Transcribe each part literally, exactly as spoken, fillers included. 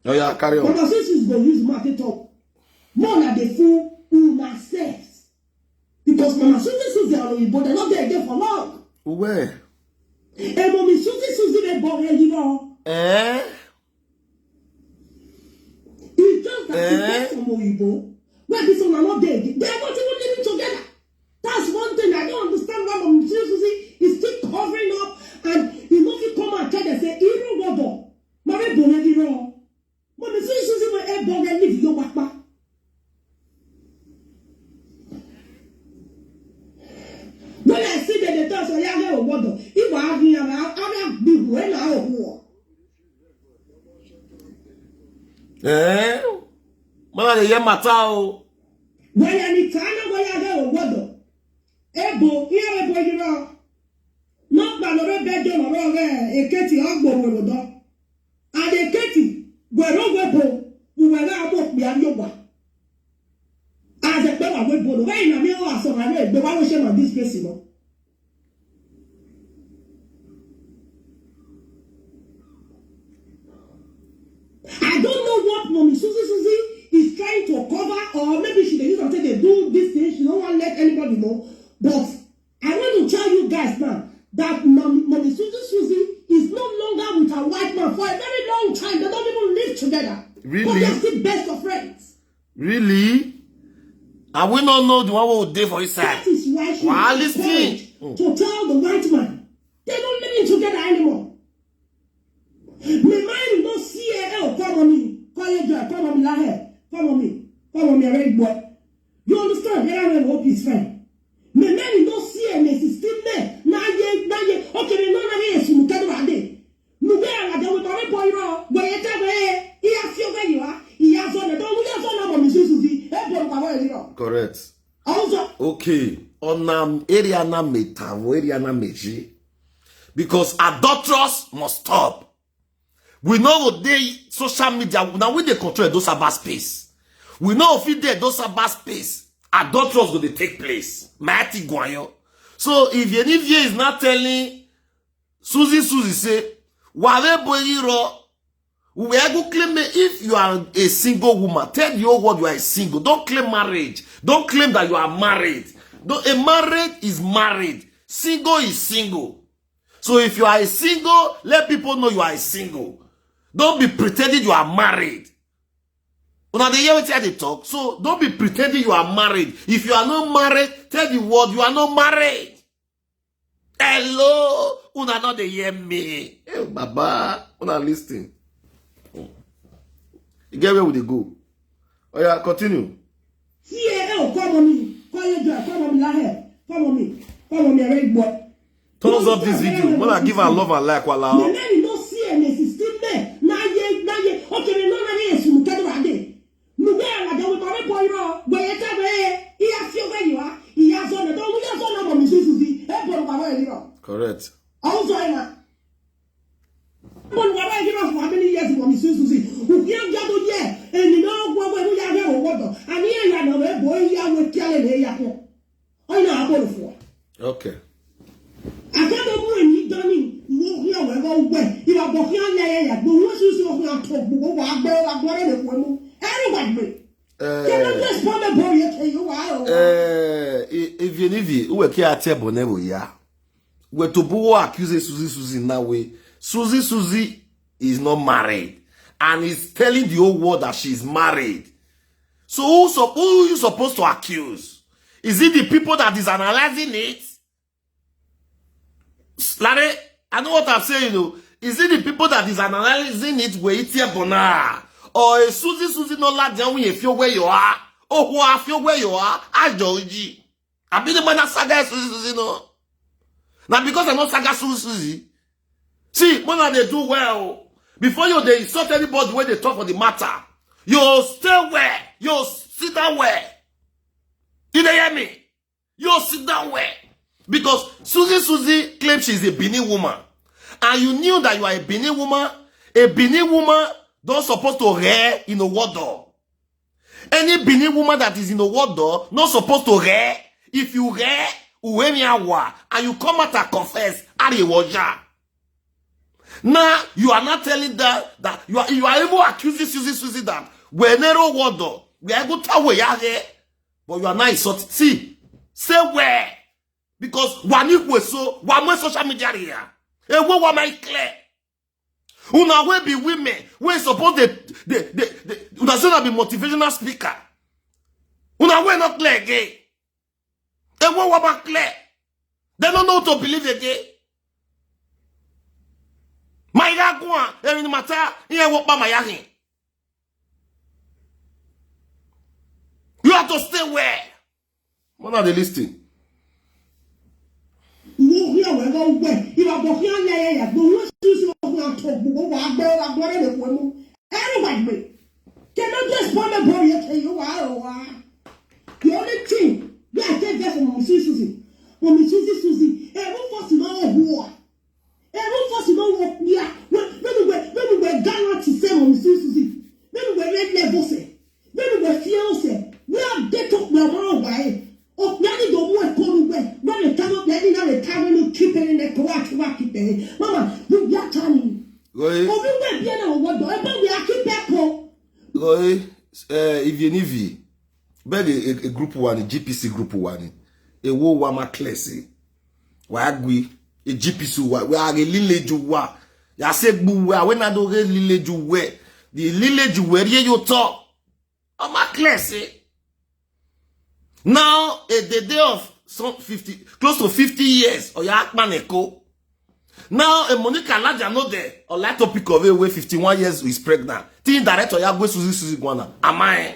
Oh yeah, carry on. Mama Susie go use mouth take talk. More na dey fool una self. Because Mama Susie Susie and Oyibo, dem no dey again for long. Where? Ẹ mọ mi Susie Susie dey bọ ẹ yìí lọ. Eh? E just that e Eh? get some Oyibo wey be say una no dey again. They are not even living together. That's one thing I don't understand why Mama Susie Susie is still covering up and e no fit come and tell dem say irọ́ wọ́bọ̀. Mama Ebole irọ́. Mama Susie Susie wey ẹ bọ ẹ live yóò wá pa. When I see dem dey talk say ya get owodo, ibo ahia na ara gbihu e na owo. Eh? Mama dey hear matter o. Waya ni kana waya get owodo. Ebo, ihe ebo yiro. No gba lore bejo lore re eketi ogbo owodo. And eketi gwero webo uwe ga abo kpi ayo wa. As a pé wà wé bolo, why na me o aso na me gbe wa wo se ma this place no. I don't know what Mommy Susie Susie is trying to cover, or maybe she dey use am take dey do this thing. She don't want let anybody know. But I want to tell you guys now that Mommy, Mommy Susie Susie is no longer with her white man for a very long time. They don't even live together. But Really? They're still best of friends. Really? And we no know the one wey dey for inside. That is why she Wow, has listen. Courage to tell the white man. They don't live in together anymore. Me mind no see eh, eh, come on me. Call your joy, come on me, la eh. Come on me. Come on me, red boy. You understand? They don't hope is fine. Me mind no see eh, me system me. Na ye, na ye. Okay, me no na ye sumu kadu ade. Nuge ala de we bare boy ro. Boy eta we. Iya fio ga you are. Iya zo na do we zo na mo mi susu fi. E bo ba we ro. Correct. Also, Okay. On um, area na meta, area na meji. Because adulterers must stop. We know what they social media now we dey control those cyber space. We know if they those cyber space, adulterers go dey take place. Mighty Guayo. So if Yenivier is not telling Susie Susie say, Wale Boyiro, we are go claim me if you are a single woman, tell the whole world you are a single. Don't claim marriage. Don't claim that you are married. No, a married is married. Single is single. So if you are a single, let people know you are a single. Don't be pretending you are married. Una dey hear wetin I dey talk? So don't be pretending you are married. If you are not married, tell the world you are not married. Hello, una no dey hear me. Hey, Baba, una listen. You get where we dey go? Oh yeah, continue. see eh, eh, come on me. Call your joy, come on me, la eh. Come on me. Come on me, red boy. Thumbs up this video. When I give her love and like, Me wala. me no see eh, me system me. Na ye, na ye. Okay, me no na ye sumu kadu ade. Nuge ala de we bare boy ro. Boy eta we. Iya fio ga you are. Iya zo na do we zo na mo mi susu fi. E bo ba we ro. Correct. Also ina. Bon wara you know for how many years mo mi susu fi. U ya ga do ye. Eni na gwo we ya ga owodo. Ani ya na we boy ya we kiale ne ya ko. Oina aboro fo. Okay. Akaba mu eni dani mo hia we go we. Iwa bo hia le ya ya. Mo wo susu o hia to gbo wa gbe wa gbo re le ko mu. Everyone me. Can I Uh, just put the boy here to you? Wow. uh, Evienivi, who were here at Tebonebo, yeah. We're to bo accuse Susie Susie in that way. Susie Susie is not married and is telling the whole world that she's married. So who, sup- who you supposed to accuse? Is it the people that is analyzing it? Larry, I know what I'm saying. You know. Is it the people that is analyzing it where it's here bona? Or a Susie Susie no la down if you where you are? Or who are you where you are? I Georgie. I be the man that saga Susie Susie no. Now because I know saga Susie Susie. See, when they do well, before you they insult anybody when they talk for the matter. You stay where? You sit down where? Did they hear me? You sit down where? Because Susie Susie claims she's a Benin woman. And you knew that you are a Benin woman. A Benin woman don't supposed to hair in a water. Any Benin woman that is in a water not supposed to hair. If you hair, uwe mi awa, and you come out and confess, Ari Woja. Now you are not telling that, that you are, you are even accusing Susie, Susie that we never word, we are going to, but you are not insulting. See, say where? Because one equal so one more social media here. And what am I clear? Una will be women. We suppose the the the, the una should not be motivational speaker. Una will not clear again. And what am I clear? They don't know to believe again. My yagua, every matter, here what by my yahin. You have to stay where? When are they listening? Wo hia wɛ bɔ wɛ iwa bɔ hia lɛ yɛ yɛ gbɔ wo susu wo hia tɔ gbɔ wo wa gbɛ wa gbɔ lɛ lɛ wɛ mu ɛni wa gbɛ kɛ n'o dé spɔn bɛ bɔ yɛ kɛ yɛ wa yɛ wa yɛ o de tin bí a tɛ bɛ fɔ mɔ mi susu susu mɔ mi susu susu ɛ mo fɔ si ma o hu wa ɛ mo fɔ si ma o ya wɛ mɛ mi wɛ mɛ mi wɛ gana ti sɛ mɔ mi susu susu mɛ mi wɛ mɛ lɛ bɔ sɛ. Mimi mwe fie ose. We update okpia mara wae. Okpia ni do mu ekonu we. We le tamo pia ni na le tamo ni kipe ni ne ko wa ki wa kipe. Mama, you be a tani. Roy, Obi we bia na owo do. E ba we akipe ko. Roy, eh, Ivie Nivie. Beg a, a, a group one, a G P C group one. A wo wa ma klesi. Wa agui. A G P C wa. We are a lineage wa. Ya se gbu we. We na do a lineage we. The lineage we ye yo to. Oma klesi. Now, a the day of some fifty, close to fifty years, or ya akpaneko. Now, a Monica Laja no there, or like topic of a way fifty-one years is pregnant. Teen director ya gwe Susie Susie Guana. Am I?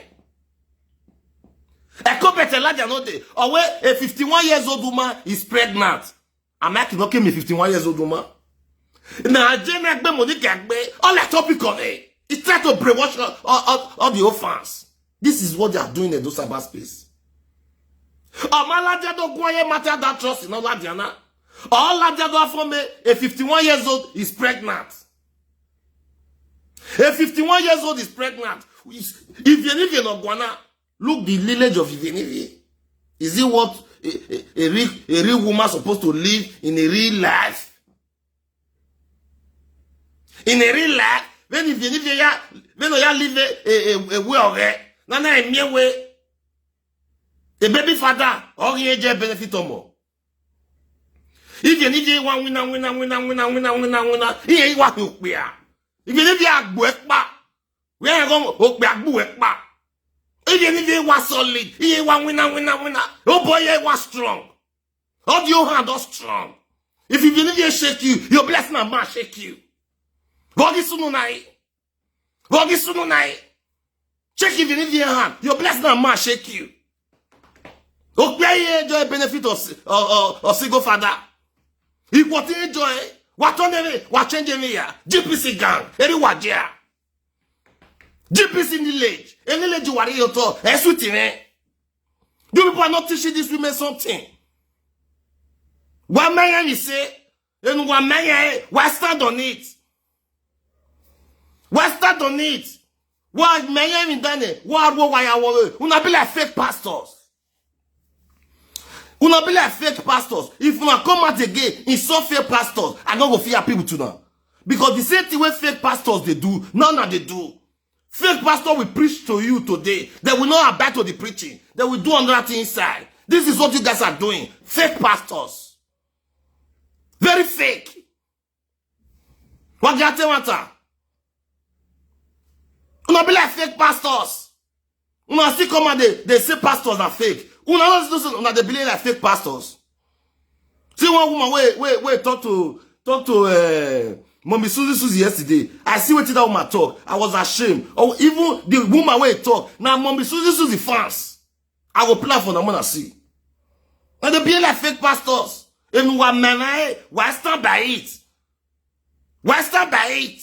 A Kobete Laja no there, or where a fifty-one years old woman is pregnant. Am I not me fifty-one years old woman? Now, Jane Agbe, Monica Agbe, all that topic of it. It's try to brainwash all, all, all, all the orphans. This is what they are doing in those cyberspace. Omalaja do go ye matter that trust in all Ladiana. All Ladia do for me, a fifty-one years old is pregnant. A fifty-one years old is pregnant. If you if you not guana, look the lineage of Ivie Nivie. Is it what a, a, a real a real woman supposed to live in a real life? In a real life, when Ivie Nivie ya when you live a, a, a, a way of it, na na a mere way. A baby father, all he enjoy benefit or more. If you need one winner, winner, winner, winner, winner, winner, winner, he ain't what you queer. If you need a buekpa, we are going to be a buekpa. If you need one solid, he ain't one winner, winner, winner. Oh boy, he was strong. All your hand are strong. If you need to shake you, your blessing and man shake you. Rogi sunu nai. Rogi sunu nai. Check if you need your hand. Your blessing and man shake you. Okay, enjoy benefit of, of, of, of single father. If what you enjoy, what on the what change me here? G P C gang, any what there? G P C in the village, any village you are here to, eh, sweet in eh. You people are not teaching these women something. One man he say, and one man eh, why stand on it? Why stand on it? Why man in dane? Why wo why I wo? Una be like fake pastors. Una be like fake pastors. If una come out again, insult fake pastors, I no go fear people to now. Because the same thing wey fake pastors dey do, now na dey do. Fake pastor will preach to you today. They will not abide to the preaching. They will do another thing inside. This is what you guys are doing. Fake pastors. Very fake. What do you tell matter? Una be like fake pastors. Una still come and they, they say pastors are fake. Una no know say una dey believe like fake pastors. See one woman wey wey wey talk to talk to uh, Mommy Susie Susie yesterday. I see wetin that woman talk. I was ashamed. Or even the woman wey talk na Mommy Susie Susie fans. I go plan for una una see. And they be like fake pastors. And why man I why stand by it? Why stand by it?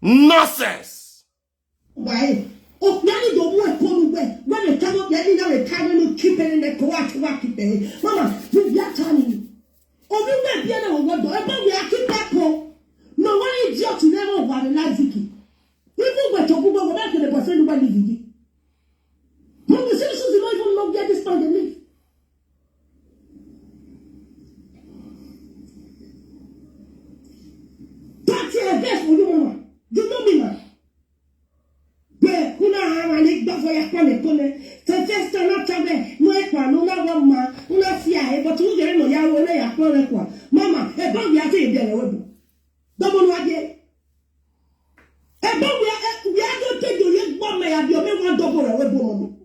Nonsense. Why? Okpia ni do mu ekonu we. When the time of the end, the time of keep it in the court, what keep it. Mama, you be a tani. Obi we be na wo do. E ba we a keep up. No one idiot never wa na Ziki. Even we talk about what the person who live in. No, the citizens don't even know where this man dey live. Bafo ya kwane kone. Te festa na tabe, no e kwa, no na wa ma, una si a e, but u gere no ya wo na ya kwane kwa. Mama, e ba wi ate e bia na webo. Dobo no ade. E ba wi a, wi ate te do ye gba me ya bi o me wa dobo na webo mo.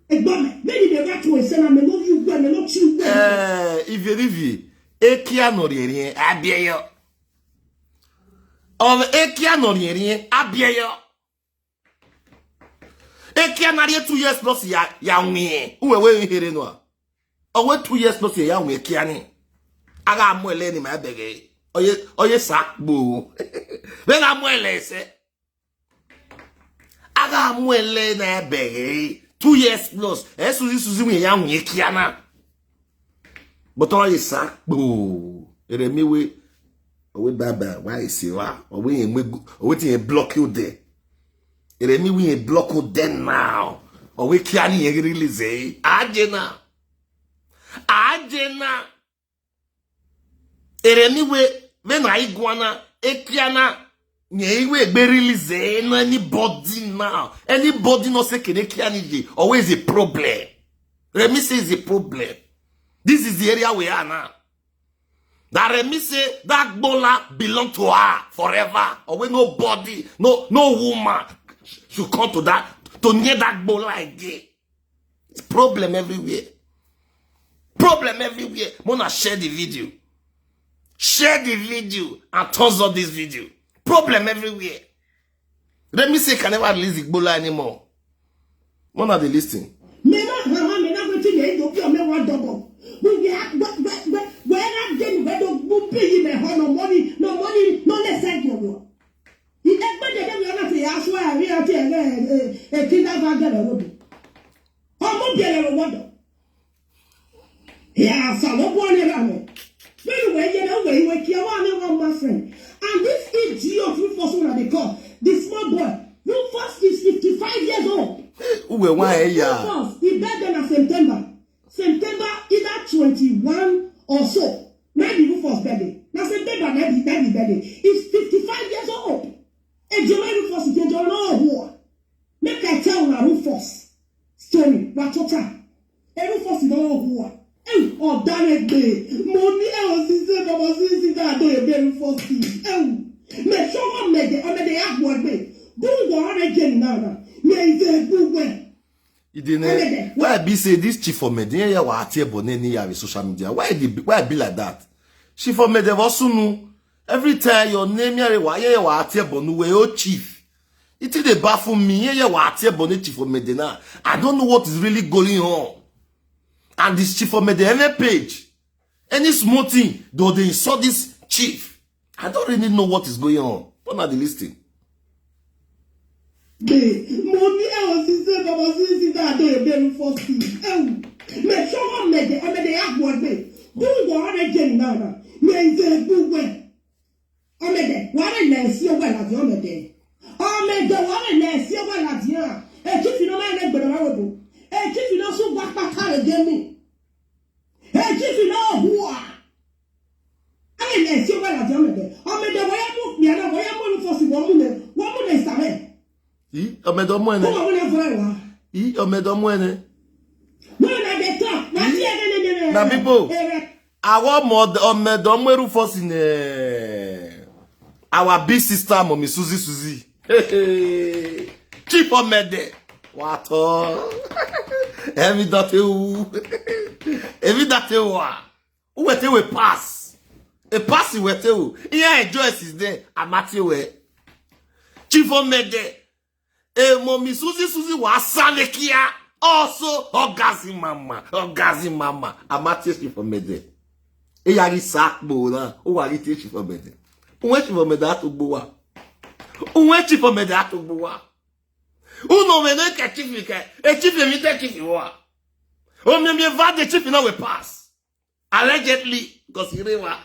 E gba me, me ni me wa to e se na me no yu gbe, me no chi gbe. Eh, iverivi, ekia no rierie, abieyo. Of ekia no rierie, abieyo. Ekia na rie two years plus ya, ya nwie. Uwe we here no. Owe two years plus ya nwie kia ni. Aga amuele ni ma bege. Oye, oye sakbo. Be ga amuele se. Aga amuele na bege. Two years plus. E Suzi Suzi nwie ya nwie kia na. But oye sakbo. Ere mi we. Owe baba, why is it wa? Owe ye mwe, owe ti ye block you there. Ere mi we ye block you there now. Owe kia ni ye release e. Aje na. Aje na. Ere mi we, we na igwana, ekia na. Nye iwe gbe release e, no anybody now. Anybody no se kene kia ni je. Always a problem. Let me say it's a problem. This is the area we are now. That Remi say that Gbola belong to her forever. Or when nobody, no, no woman should come to that, to near that Gbola again. It's problem everywhere. Problem everywhere. Mona, share the video. Share the video and thumbs up this video. Problem everywhere. Let me say, can never release Igbola anymore. Mona, they listen. Me na ha ha, me na wetin me do pure me wa double. We we we we we na dem we do bu pay me ho, no money, no money, no less side no more. If that bad dem we na say ya so a we ati e e kinda va gele wo do. Omo biele wo do. Ya sa wo bo ni ra me. When we ye na we we kia wa me one my friend. And this idiot Rufus una dey call, the small boy. Rufus is fifty-five years old. Uwe wa e ya. Rufus, he birthday na September. September either twenty-one or so. Na be Rufus birthday. Na September na be na be birthday. He's fifty-five years old. Ejoma Rufus ke jo no ho. Make I tell una Rufus story. Wa tota. E Rufus no ho. Eh, ọ̀daràn gbé. Mo ní ẹ ò sí ṣe bàbá sí sí dáadọ́ ebe Rufus. Eh, me show one mede, o mede ya gbo gbe. Bu wo re je nana. Me ize gbo gbe. Idene, why be say this chief of Medina ya wa ati ebo ne ni ya social media? Why the why be like that? Chief of Medina wa sunu. Every time your name ya wa ya wa ati ebo nu we o chief. It dey baffle me. Ya wa ati ebo ne chief of Medina. I don't know what is really going on. And this chief of Medina, any page, any small thing, though they insult this chief. I don't really know what is going on. What are the listing? Mo ní ẹ ò sí ṣe bàbá sí sí dáadọ́ ebe Rufus. Eh, me show one mede, o mede ya gbo gbe. Bu wo re je nana. Me ize gbo gbe. Omede, ware na esi owa la di omede. Omede, ware na esi owa la di a. E chief no ma na gbere ma wo do. E chief no su gba pata re je mi. E chief no hua. Are na esi owa la di omede. Omede, wa ya mu mi ana, wa ya mu Rufus, wa mu ne, wa mu ne sare. I, omedo mu ene. Ko wa mu ne fura wa. I, omedo mu ene. No, na dey talk. Na see again, again. Na people. Eh, Our mod omedo mu Rufus in eh, our big sister mommy Suzi Suzi. Chief Omede. What? Every date u. Every date u. Uwe te we pass. E pass we te u. Iya enjoy is there. Amati we. Chief Omede. E mommy Suzi Suzi wa sale kia. Also, orgasm mama, orgasm mama. Amati Chief Omede. E ya ri sakbo na. O wa ri te Chief Omede. Uwe Chief Omede atugbo wa. Uwe Chief Omede atugbo wa. Uno me no ke chief ke. E chief mi te chief wa. O me me va de chief na we pass. Allegedly, because he wa.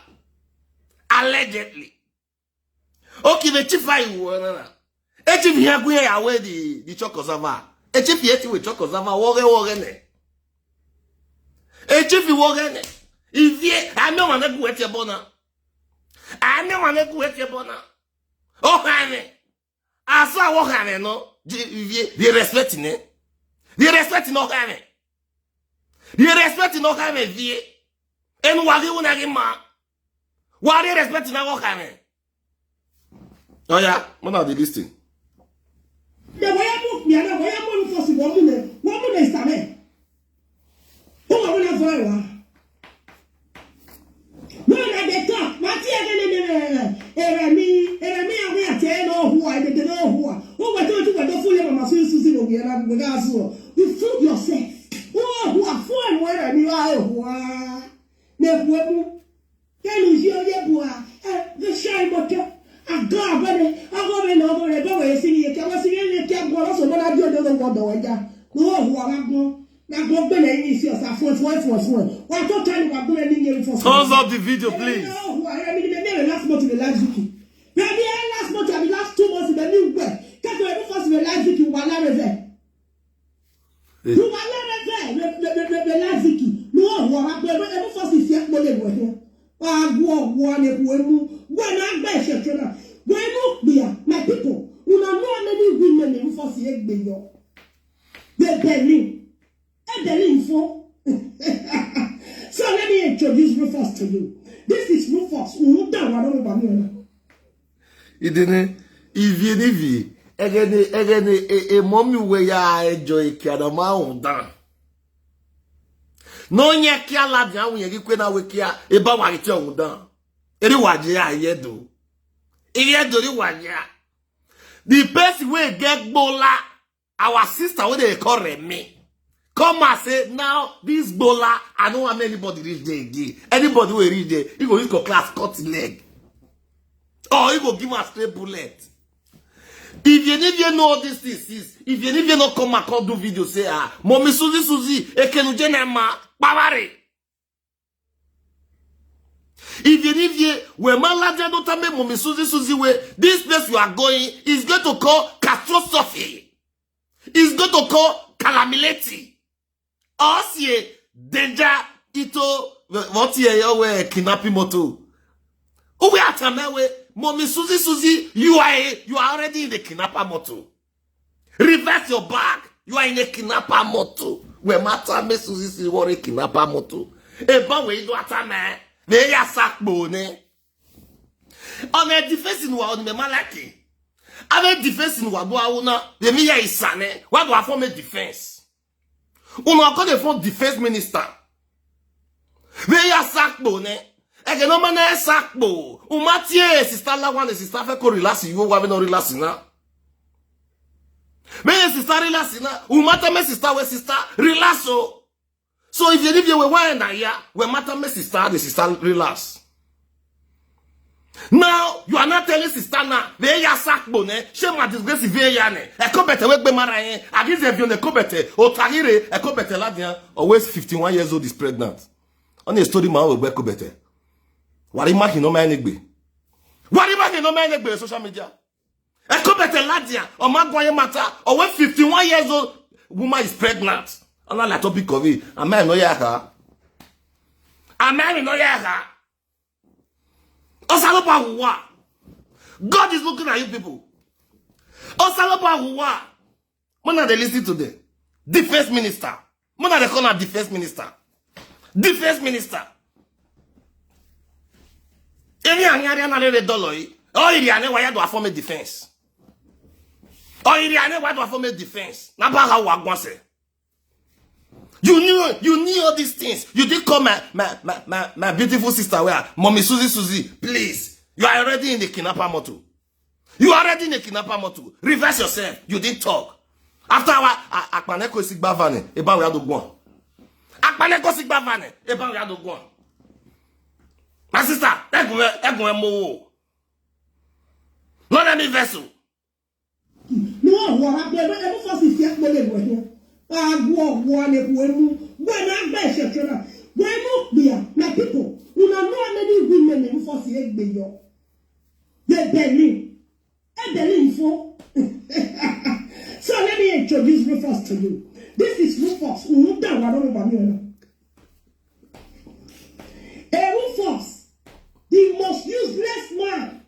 Allegedly. Okay, the chief I won. E chief here go ya we the the choco zava. E chief yet we choco zava. Woge woge ne. E chief woge ne. Ivie, I no want to go at your bona. I no want to go at your bona. Oh, honey. Asa wo honey no. Di, di, di respect ne. Di respect no have. Di respect no have vie. Enu wagi una gi ma. Wa di respect na go have. Oh yeah, when are they listening? The way I move, me, the way I move for the woman, woman is coming. Who are we not for? When I get up, my dear, Eremi, Eremi, and we are saying, oh, who I did know who are. Who were told you were the full of my Susie, we are not with us. You fool yourself. Oh, who are four and where I knew I who are. Never. Kenu ji onye bụ ha. Vishai moto. Aga abane. Agome na ogome. Gogo esini ye kama sini ye kia kwa so mana dio dio dio dio weja. No ho wa gbo. Na gbo gbe na yin si osa fo fo fo fo. Wa to tani wa gbo ni ye fo. Thumbs up the video, please. No ho wa mi ni me me last month in the live Zuki. Me me last month and the last two months in the new way. Ka to ebu first in the live Zuki wa la reve. Ruwa lere ve, ve, ve, ve, ve, ve, laziki. Nuwa huwa wakwe, ve, emu fosi fie kpole gwe he. Wa guwa guwa ne kuwe mu. Gwe na agba eshe chona. Gwe mu biya, my people. Una know how many women emu fosi egbe yo. They Berlin. E Berlin fo. So let me introduce Rufus to you. This is Rufus. Unu da wa no ba mi ona. Idene, ivie nivie, egene, egene, e, e, momi we ya ejo eke adama undan. No nye kia la dia unye gi kwe na we kia, e ba wa iti undan. Eri wa je ya yedo. Eri yedo ri wa ya. The person wey get gbola, our sister wey dey call Remi, come and say, now this gbola, I no want anybody reach there again. Anybody wey reach there, he go use cutlass cut him leg. Or he go give am straight bullet. If you, if you know all these things, sis, if you, if you no come and come do video, say, ah, Mommy Susie, Susie, Ekenu Jenema, Bawari. If you, if you, when my lady don't tell me, Mommy Susie, Susie, where this place you are going is going to call catastrophe. It's going to call calamity. Or see danger, ito, what here, your way, kidnapping moto. Who we are time way, Mommy Susie, Susie, you are a, you are already in the kidnapper moto. Reverse your back. You are in a kidnapper moto. We matter me Susie, Susie, what a kidnapper moto. E ba we do atame. Me ya sakbo ne. On a defense in wa on me malaki. Ave defense in wa do auna. De mi ya isane. Wa do a form a defense. Uno akode form defense minister. Me ya sakbo ne. Ege no mana sakbo. Umatie sister la one sister fe ko relax you wa no relax na. Me sister relax na. Umata me sister we sister relax o. So if you leave your way na ya, we matter me sister, the sister relax. Now you are not telling sister na ve ya sakbo ne. Shame and disgrace ve ya ne. E ko bete we gbe mara yen. Agize vi ne ko bete. O tagire e ko bete la dia. Always fifty-one years old is pregnant. On a story man we gbe ko bete. Wari ma hino ma enegbe. Wari ma hino ma enegbe social media. E ko bete la dia. O ma gwa ye matter. Always fifty-one years old woman is pregnant. Ana la topic of it. Amen no ya ha. Amen no ya ha. Osalopa wa. God is looking at you people. Osalopa wa. Mona they listen to them. Defense minister. Mona they call her defense minister. Defense minister. Any anyari anare doloi. Oh, iri ane wa ya do form a defense. Oh, iri ane wa do form a defense. Na ba ha wa gwanse. You knew, you knew all these things. You did call my, my, my, my, my beautiful sister where, Mommy Susie, Susie, please. You are already in the kidnapper moto. You are already in the kidnapper moto. Reverse yourself. You didn't talk. After our Akpaneko Sigbavane, about we had to go. Akpaneko Sigbavane, about we had to go. My sister, egwe egwe mo. Not any vessel. No ho wa pe e mo fosi fie kpole gwe he. Agwo gwo ne ku emu. Gwe na gbe se chona. Gwe mu bia, my people. Una know how many women e mo fosi egbe yo. They Berlin. E Berlin fo. So let me introduce Rufus to you. This is Rufus. Unu da wa no ba mi ona. A Rufus, the most useless man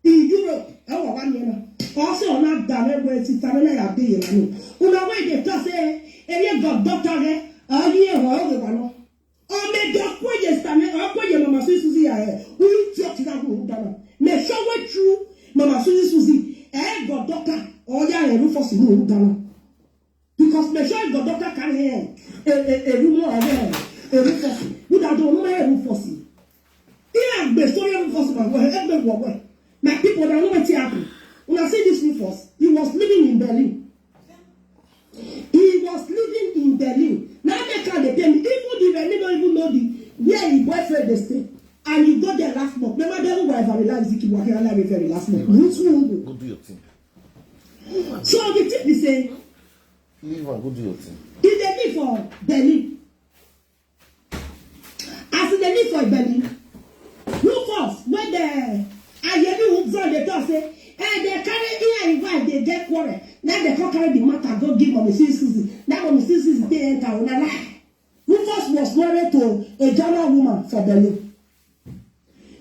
in Europe. E wa wa mi ona. Also, una dame we sister me na ya be ye manu. Una we dey talk say, "Eye God doctor ge, ayi e ho ge bano." O me do kwe ye sister me, o kwe ye mama Susie Susie ya e. We talk that who dana. Me show we true mama Susie Susie. Eh, God doctor, o ya e Rufus who dana. Because me show God doctor can hear. E, e, e, rumor of e, e, Rufus. Who that don't know e Rufus. He had the story of Rufus, my boy. Every boy. My people, they know what happened. When I see this Rufus, he was living in Berlin. He was living in Berlin. Now they can't dey tell me. Even the Berlin don't even know the where his boyfriend dey stay. And he go there last month. Remember, they were very last week. He was here very last month. Which one? Go do your thing. So the thing is saying, Leave and go do your thing. He dey live for Berlin. As he dey live for Berlin, Rufus, when the Ayeni Hubzon dey talk say, eh, they carry here and wife, they get quarrel. Now they come carry the matter, go give Mommy Susie Susie. Now Mommy Susie Susie dey enter, una lie. Rufus was married to a German woman for Berlin.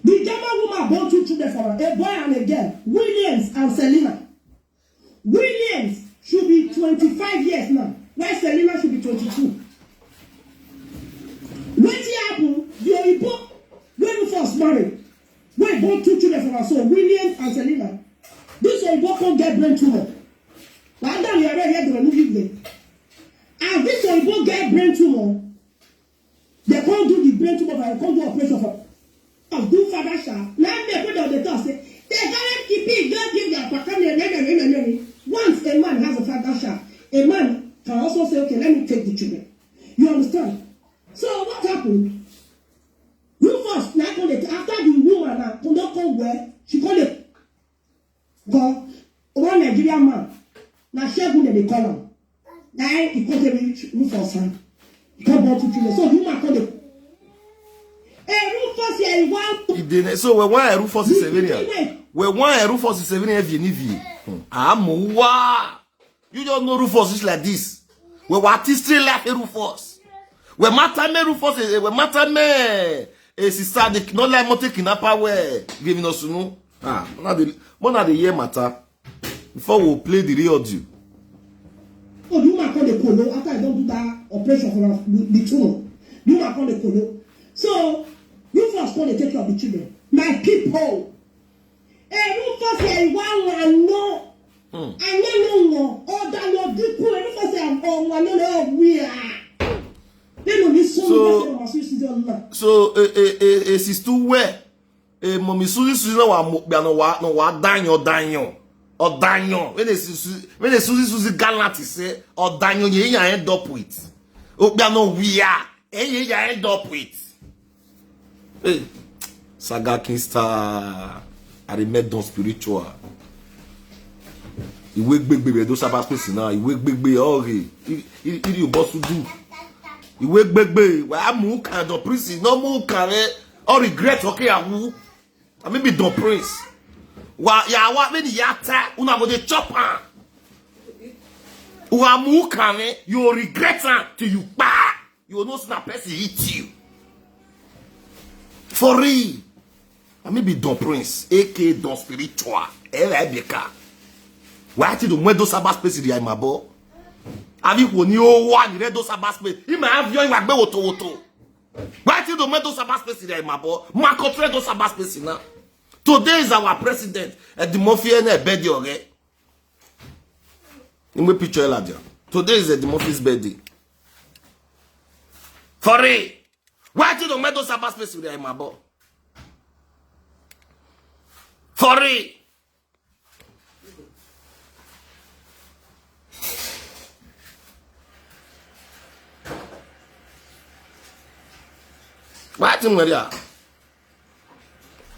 The German woman born two children for her, a boy and a girl, Williams and Selina. Williams should be twenty-five years now, while Selina should be twenty-two. Wetin happen? The Oyibo wey Rufus marry, wey born two children for her, so Williams and Selina. This Oyibo come get brain tumor. Na that we already hear the new give them. As this Oyibo get brain tumor, they come do the brain tumor, they come do operation for us, do father sha. Now make we dey talk say, they gotta keep it, don't give their papa name, name, name, name, name. Once a man has a father sha, a man can also say, "Okay, let me take the children." You understand? So what happened? Rufus, now come dey, after the woman now, come don come well, she come dey go, one Nigerian man, na Segun dem dey call am. Na him he come take reach Rufus hand. He come born two children. So the woman come dey, "Hey, Rufus here, he wan." He dey ne-, so we wan Rufus is Sevenia. We wan Rufus is Sevenia, Vieni Vie. Hmm. Amuwa. You don't know Rufus is like this. We want history life in Rufus. We matter me Rufus, eh, we matter me, eh, sister, the, no like mote kidnapper we giving us, no. Ah, one of the, one of the year matter. Before we play the real audio. So the woman come dey kolo after I don do that operation for her, the, the tumor. The woman come dey kolo. So Rufus come dey take care of the children. My people, Rufus here, he wan wan no. Hmm. Anya no no. Oda no diku. Rufus here, oh, wan no no we are. They no be so. So, so, eh, eh, eh, eh, sister, where? Eh, Mommy Susie Susie, no wa mo, no wa, no wa danyo danyo. Odanyo. When they Susie, when they Susie Susie gallant say, odanyo ye ya end up with. Obiano we are. Hey, hey, I end up with. Hey, Saga King Star, I remember don spiritual. Iwe gbegbe we do Sabbath space now. Iwe gbegbe ori. Iri, iri, iri boss do. Iwe gbegbe. Wa mu kan don prison. No mu kan re. All regret, okay, awu. I mean, be don prince. Wa ya wa when ya ta una go dey chop am. Wa mu kan re. You regret am till you kpa. You know, snap person hit you. For real. I mean, be don prince, A K don spiritual. Ere bika. Why ti do mwedo Sabbath space di aimabo? Abi ko ni o wa ni redo Sabbath space. Ima avio iwa gbe woto woto. Why ti do mwedo Sabbath space di aimabo? Ma control do Sabbath space na. Today is our president. Edimofi ene bedi ore. Nimwe picture eladia. Today is Edimofi's birthday. For real. Why ti do mwedo Sabbath space di aimabo? For real. Why ti nwere ya?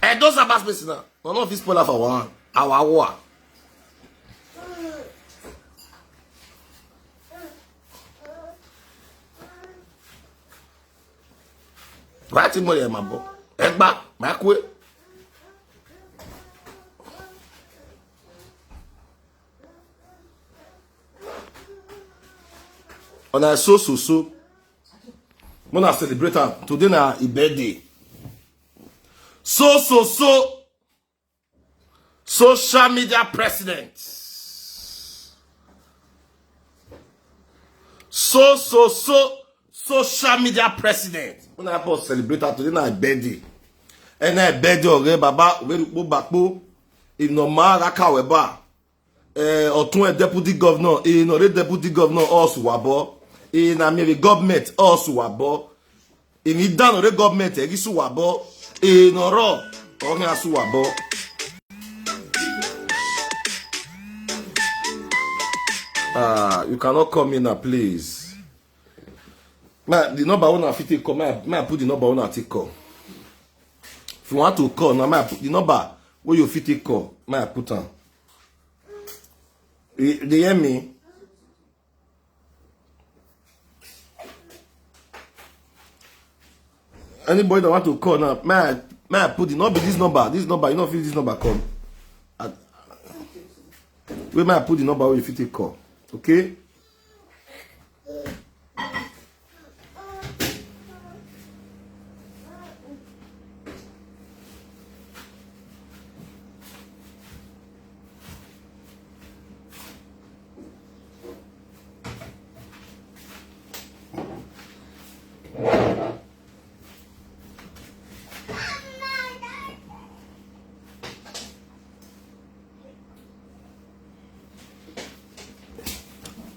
Eh, those are bad space now. No, no, fit spoiler for one. Our war. Why ti nwere ya, my boy? Egba, my kwe. Una so, so, so. Una celebrate am. Today na e birthday. So, so, so. Social media president. So, so, so, social media president. When I post celebrate her today, na birthday. And I birthday already, Baba, very bakpo. If no man, I can't wear bar. Eh, Otun, eh, deputy governor, eh, no, the deputy governor, also wabo. Eh, na me, the government, also wabo. If you done the government, eh, this wabo. Eh, no, ro, or me, also wabo. Ah, you cannot call me now, please. My, the number one I fit take call. My, my put the number one I take call. If you want to call, now my put the number where you fit take call. My put on. You, they hear me? Anybody that want to call now, may I, may I put it? Not be this number. This number, you know, feel this number come. I, where may I put the number where you fit take call? Okay?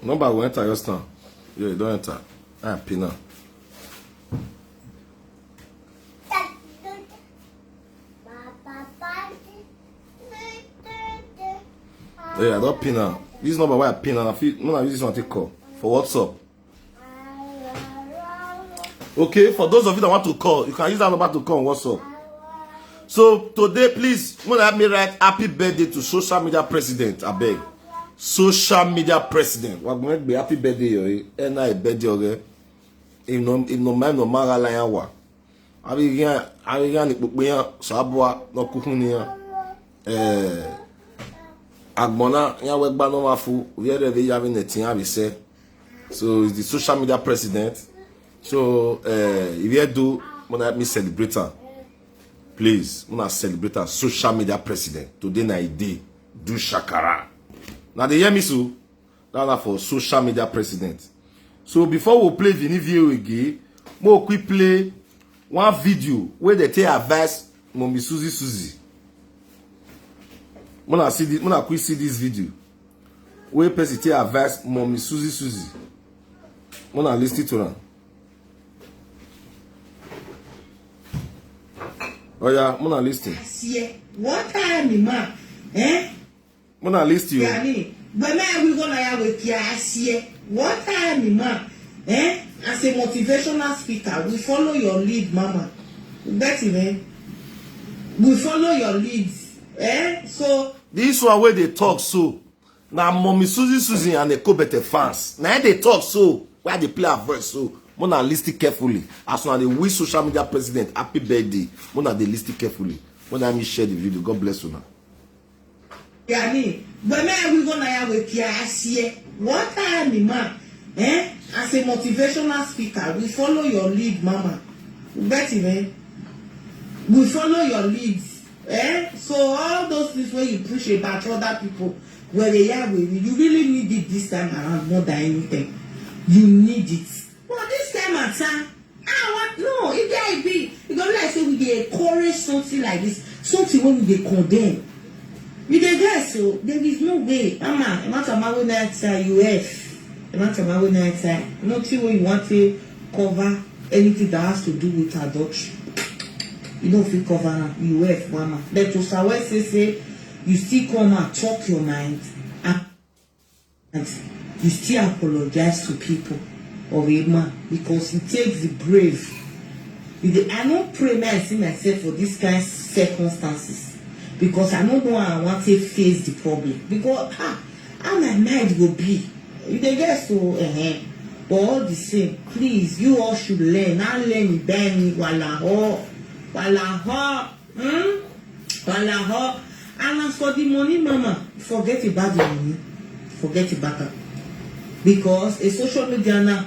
Number will enter your stand. Yeah, you don't enter. Ah, pin am. Yeah, I don't pin am. This number where I pin am, I feel no, I use this one take call for WhatsApp. Okay, for those of you that want to call, you can use that number to call on WhatsApp. So today, please, wanna help me write happy birthday to social media president, I beg. Social media president. We're going to be happy birthday, yo. And I birthday, okay? If no, if no man, no man, I wa. Abigan, abigan ni gbogbo yan, sabua, no kukun ni yan. Eh, agbona, yan we gba no ma fu, we re ve ya ve ne tin abi se. So he's the social media president. So, uh, if you do, wanna help me celebrate her. Please, wanna celebrate her social media president. Today na e day. Do shakara. Now they hear me so. That na for social media president. So before we play Vini V O again, mo quick play one video where they take advice Mommy Susie Susie. Mona see this, Mona quick see this video. Where person take advice Mommy Susie Susie. Mona listen to her. Oh yeah, Mona listen. Asie, what time, ma? Eh? Mona listen you. Yani, but me we gonna ya with ya asie. What time, ma? Eh? As a motivational speaker, we follow your lead, mama. Betty, man. We follow your lead. Eh? So this one where they talk so. Now, Mommy Susie Susie and the Kobete fans. Now they talk so. Why they play our voice so? Mona listen carefully. As soon as they wish social media president happy birthday, Mona they listen carefully. Mona me share the video. God bless you now. Yani, but me we gonna ya with ya asie. What time, ma? Eh? As a motivational speaker, we follow your lead, mama. Betty, man. We follow your lead. Eh? So all those things where you preach about other people, where they are with you, you really need it this time around more than anything. You need it. But this time at time, ah, what? No, if there be, you go like say we dey encourage something like this, something when we dey condemn. You dey get so there is no way. Mama, e matter ma wey na try U F. E matter ma wey na try. Nothing wey you want to cover anything that has to do with adultery. You don't feel cover am. U F, mama. But to Sawe say say you still come and talk your mind. And And you still apologize to people of a man because it takes the brave. You dey, I no pray may I see myself for this kind circumstances because I no know how I want to face the problem because ah, how my mind go be. You dey get so uh-huh. But all the same, please, you all should learn. Now learn it by me, wala ho, wala ho. Hmm? Wala ho. And as for the money, mama, forget about the money. Forget about it. Because a social media now,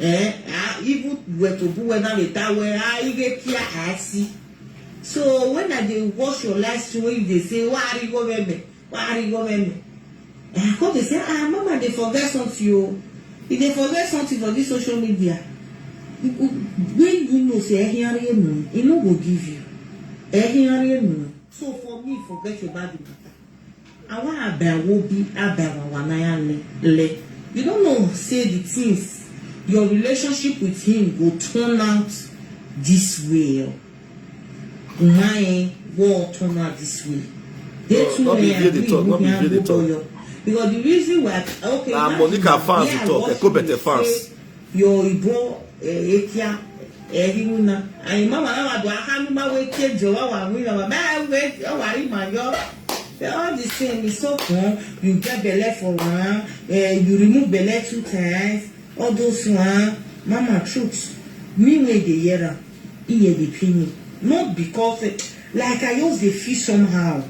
eh, ah, even where to go, whether they tell where I get here, I see. So when I dey watch your live stream, when you dey say, "Wari government, Wari government," I come dey say, "Ah, mama dey forget something o." You dey forget something for this social media. When you know say Ehiari Enu, e no go give you. Ehiari Enu. So for me, forget about the matter. Awa abawo bi abawa wanaya le. You don't know, say the things, your relationship with him go turn out this way. My war turn out this way. They too no be here dey talk, no be here dey talk. Because the reason why, okay, na Monica fans dey talk, Ekobete fans. Your Igbo, eh, Ekia, eh, Rimuna. And mama na wa do akanu ma we ke jo wa wa mi na wa. Ba we wa ri ma yo. All the same, it's so fun. You get belle for one, eh, you remove belle two times. All those one, mama, truth. Me wey dey hear am, e hear dey pain me. Not because, eh, like, I just dey feel somehow.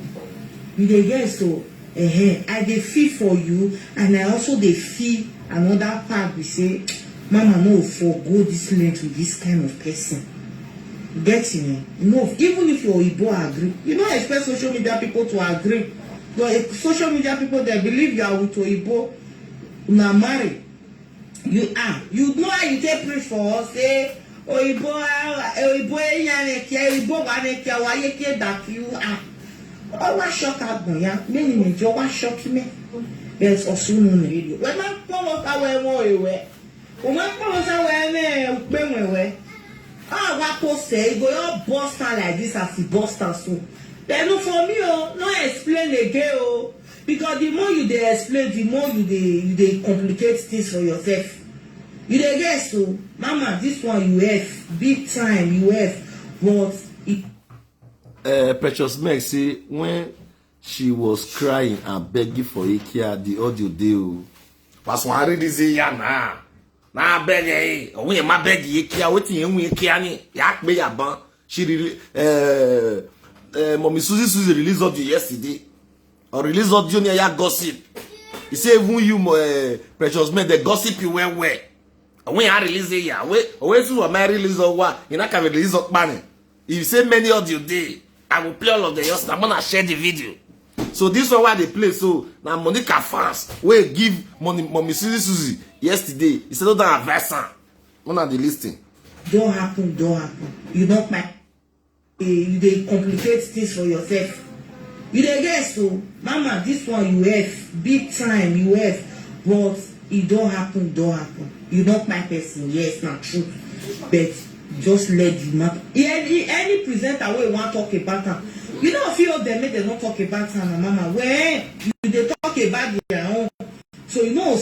You dey hear so? Eh, I dey feel for you, and I also dey feel another part be say, mama no forgo this length with this kind of person. Get me? No, even if your Igbo agree, you no expect social media people to agree. Your social media people, they believe you are with Oyibo, na marry. You are. You know how you take preach for us, say, "Oyibo, ah, Oyibo, eh, ya ne kia, Oyibo, wa ne kia, wa ye kia, that you are." Oh, wa shock out, ya. Many, many, you wa shock me. Yes, Osun, no, no. We ma follow us away, more away. We ma follow us away, me, we, we, we. Ah, what to say? Go your boss like this as he boss so. Then no for me, oh, no explain again, oh. Because the more you dey explain, the more you dey, you dey complicate things for yourself. You dey get so, mama, this one you have, big time you have, but it Uh, Precious Meg say when she was crying and begging for Ikia, the audio dey o. Pastor Harry dey say ya na. Na beg eh, o we ma beg Ikia, wetin e we Ikia ni? Ya pe ya ban. She really, uh, uh, Mommy Susie Susie release audio yesterday. Or release audio near ya gossip. He say even you, uh, Precious Men, they gossip you well well. And when I release it, yeah, we we soon my release of what you not can release of money. If you say many audio day, I will play all of them. Just I'm gonna share the video. So this one why they play so now Monica fans we give money Mommy Susie Susie yesterday. He said don't advise her. When are they listening? Don't happen, don't happen. You don't mind. Eh, you dey complicate things for yourself. You dey get so, mama, this one you have, big time you have, but e don happen, don happen. You don kpai person, yes, na true. But just let the matter. Any, any presenter wey wan talk about am, you no fit hold them make dem no talk about am, na mama. When you dey talk about their own, so you no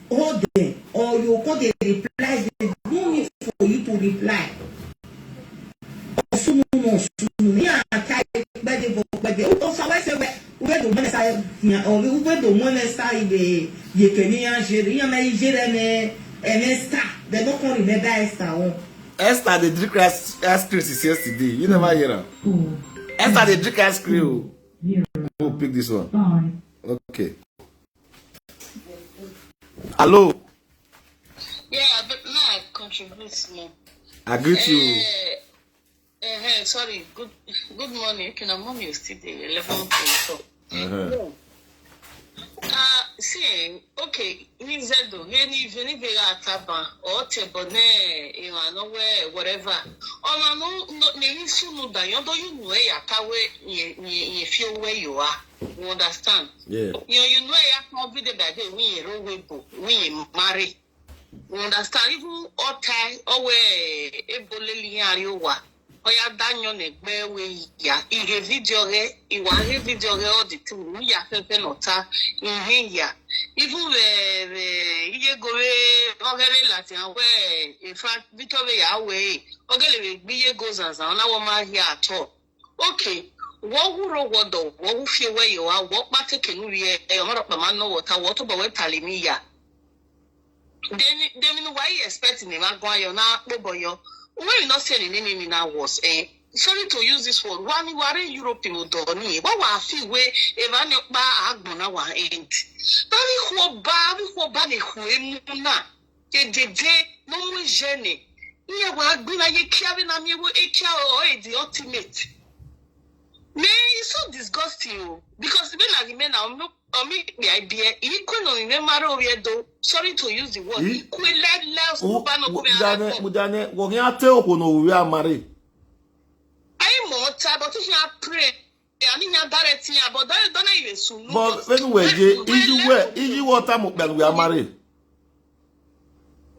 hold them, or you go dey reply, there is no need for you to reply. Osunumu, Osunumu, me and Kai, gbede for gbede. O sa wai se we, we do mene sa ya, o we do mene sa ibe, ye keni ya jere, ya na jere ne, and Esther. They don't call remember Esther. Oh. Esther dey drink ice, ice cream since yesterday. You never hear am. Esther dey drink ice cream. Oh. Go pick this one. Okay. Hello. Yeah, but now I contribute more. I greet you. Uh, uh, sorry. Good, good morning. Okay, now morning is still there. Eleven twenty-four. Uh-huh. Yeah. Uh, see, okay, ni zedo, ni ni veni vera taba, or te bone, you know, whatever. Ona no, no, ni sunu da, yondo you know ya tawe, ni, ni, ni feel where you are. You understand? Yeah. You, you know ya come be the bad day, we ro we bo, we marry. You understand? Even all time, always, ebo leli yan yo wa. Oya danyo ne gbe we ya. Ihe video re, iwa he video re all the time. We ya fe fe no ta. Ihe ya. Even we, we, iye go we, ogere lati an we, in fact, video we ya we. Ogele we gbi ye go zanzan, ona wo ma here at all. Okay. Wo hu ro wo do, wo hu fie we yo wa, wo pa te ke nu ye, e, o ma ro pa ma no wo ta, wo to bo we tali mi ya. Then, then why you expecting him? I go yo na po boyo. When you not say any name in our words, eh? Sorry to use this word. Wani ware Europe mo do ni. What wa fi we? Evan yo ba agbon na wa end. Ba mi ho ba, mi ho ba ni ho emu na. Ye dede no mu jene. Iye wa agbon na ye kia we na mi wo e kia o e the ultimate. Man, it's so disgusting o. Because when I remain, I'll make I'll make the idea. Equal no, you never marry over there though. Sorry to use the word. Equal, let less. Mujane, mujane, wo ya te oko no we are marry. I am more tired, but if you are praying, I need your direct here, but don't don't even soon. But when we je, if you were, if you water mo we are marry.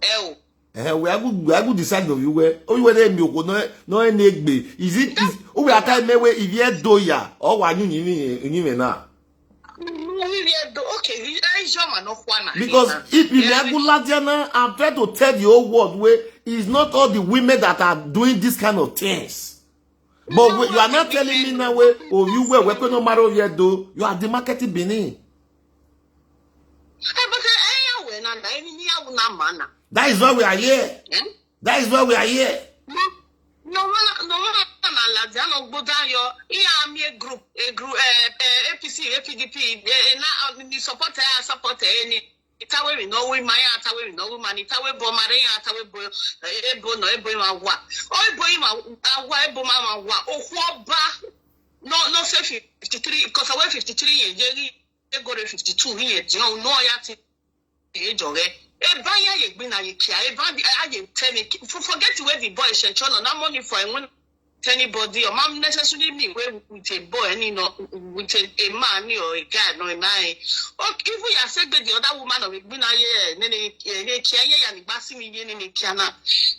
Oh. Eh, we are good, we are good decide of you were. Oh, you were there, you go no no any egbe. Is it is oh we are time we if you do ya or wa you you you na. Okay, I show man no kwana. Because if you are good ladiana, I'm trying to tell the whole world where it's not all the women that are doing this kind of things. But you are not telling me now where oh you were we no matter yet though. You are the marketing Benin. That is why we are here. That is why we are here. No one, no one na Laziano go down your here. Me a group, a group, uh, uh, A P C, A P D P. Uh, now the support, uh, support uh, any. Itawe we know we maya, Itawe we know we man, Itawe bo mare, Itawe bo ebo no ebo ma wa. O ebo ma wa, ebo ma ma wa. Okwoba. No no say fifty-three because I wear fifty-three years. They go to fifty-two years. You know, no ya ti age ore. E ba ya ye gbe na ye kia. E ba di a ye tell me. Forget where the boy shencho no na money for when anybody or mom necessarily me where with a boy any no with a, a man or a guy no na. Okay, if we are said the other woman of a gbina ye nene ye kia ye ya ni gbasi mi ye nene kia na.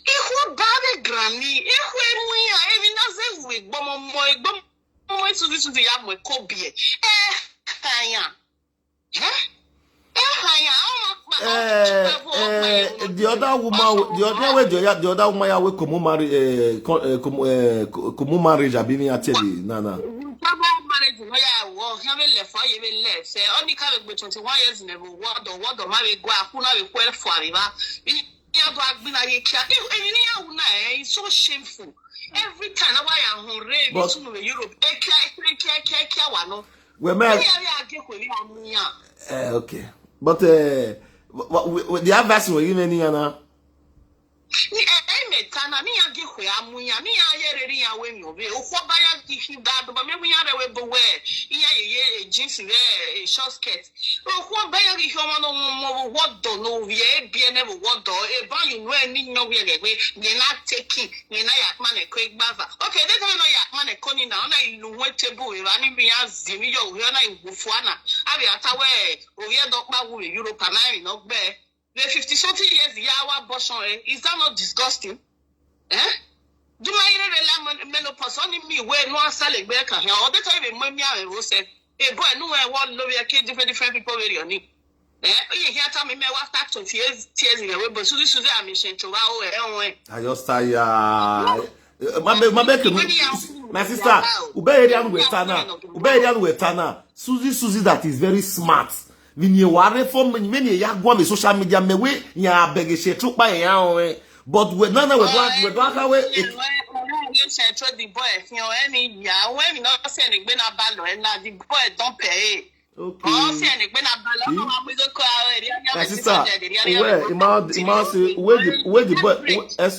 If we ba the granny, if we mu ya, if we not say we gbomo mo gbomo mo to this to the ya mo ko bi e. Eh, aya. Uh, uh, the other woman, the other way, the, the other woman, yeah, we come marry, uh, come, uh, come marriage. I been here tell you, na na. Marriage, no, yeah, well, have a left, I even left. Say, only come with twenty-one years, never what the what the marriage go, who now we quell for river. Ni abo agbina ye kia. Eni ya una eh, it's so shameful. Every time na why I hon re bi tunu we Europe. E kia e kia kia kia kia wa no. We me. Ya ya ge ko ni amuya. Eh, okay. But uh, the advice we give any na. Ni e e me tana ni ya ge ko amuya ni ya ye re ri ya we mi obe. O ko ba ya ki ki da do ba me mu ya re we bo we. Iya ye ye jeans we short skirt. Okwu ọba ya gị ihe ọma n'ọmụmụ wọdọ n'orie ebiene bụ wọdọ ebe anyị nwe ni nyo wie gwe nye na teki nye na ya kma ne ko igbava. Okay, they don't know ya kma ne ko ni na ona ilu nwe tebu we ba ni bi ya zimi yo we ona iwu fu ana abi atawe orie do pa wu Europe na ri no gbe. The fifty something years ya wa abortion eh, is that not disgusting? Eh? Do my ire la menopause only me we no asale gbe ka he o de to ibe mo mi awe wo se. E boy no we wo lo we ke different different people we oni. Eh, you hear tell me me wa start to tears tears in a way but suzu suzu am shen to wa o e o e. I just tire. My my my sister, ube area we tana. Ube area we tana. Susie Susie that is very smart. Vinye ware for many ya gwa me social media me we ya beg she trupa ya o. But we nana we gwa we gwa ka we. Central the boy, you know, any ya when you not send it been a ballo and now the boy don't pay. Okay. Oh, send it been a ballo. My sister, where ima ima say where the where the boy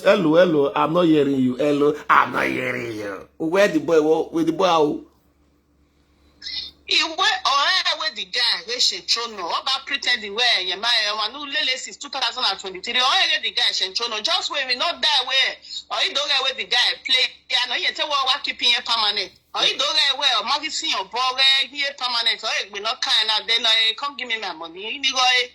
hello hello I'm not hearing you hello I'm not hearing you where the boy where the boy how. Iwe ọ̀rẹ́ wey the guy wey ṣe tro no ọba pretending wey ẹ̀yẹ̀ máa ẹ̀ wọn ló lélẹ̀ since two thousand and twenty-three ọ̀rẹ́ wey the guy ṣe tro no just wey we no die wey ọ̀rẹ́ ìdó rẹ̀ wey the guy play piano yẹn tẹ́ wọ́n wá keep yẹn permanent ọ̀rẹ́ ìdó rẹ̀ wey ọmọ kí sí ọ̀bọ rẹ̀ yẹn permanent ọ̀rẹ́ ìgbìnà ká ẹ̀ náà dẹ́nà ẹ̀ come give me my money nígbà ẹ̀.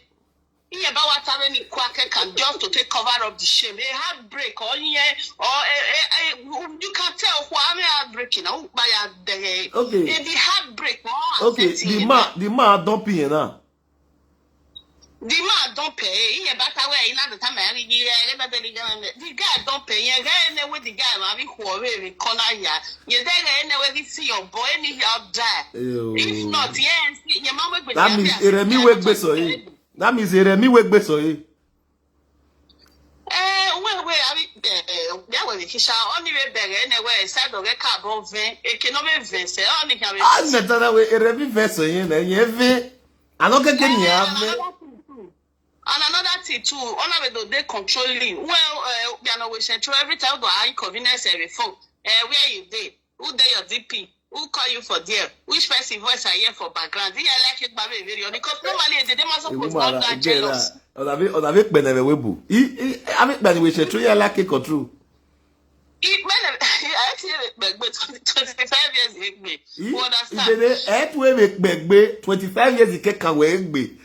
Iye ba wa tare ni kwa ke can just to take cover up the shame. A heartbreak or yeah, or a, a, a, you can tell who I'm heartbreaking. Oh, by a day. Okay. A the heartbreak. Oh, okay. The man, the man don't pee now. The man don't pay. Iye ba tare in the time I read the guy don't pay. Yeah, guy ne with the guy man we who are really corner ya. Yeah, they ne with the see your boy ni your die. If not, yes, your mama. That means Eremi wake beso. That means Eremi wake beso. Eh, we we abi eh, eh, ya we kisha oni we bere ne we side of ka bo ven e ke no me ven se oni ka we. Ah, na tana we Eremi ven so yen na yen ven. Ano ke ke ni a ven. And another thing too, ona we do dey controlling. Well, eh, we are not wishing through every time do I inconvenience every phone. Eh, where you dey? Who dey your D P? Who call you for there? Which person voice I hear for background? Ihe like it babe very because normally the demo A suppose woman not that that get jealous. that. Ona be ona be kpene we webu. I I abi kpene we she true ya like control. It men I actually like but twenty-five years egbe. I You I understand? dede e tu e me gbegbe twenty-five years ike ka we egbe.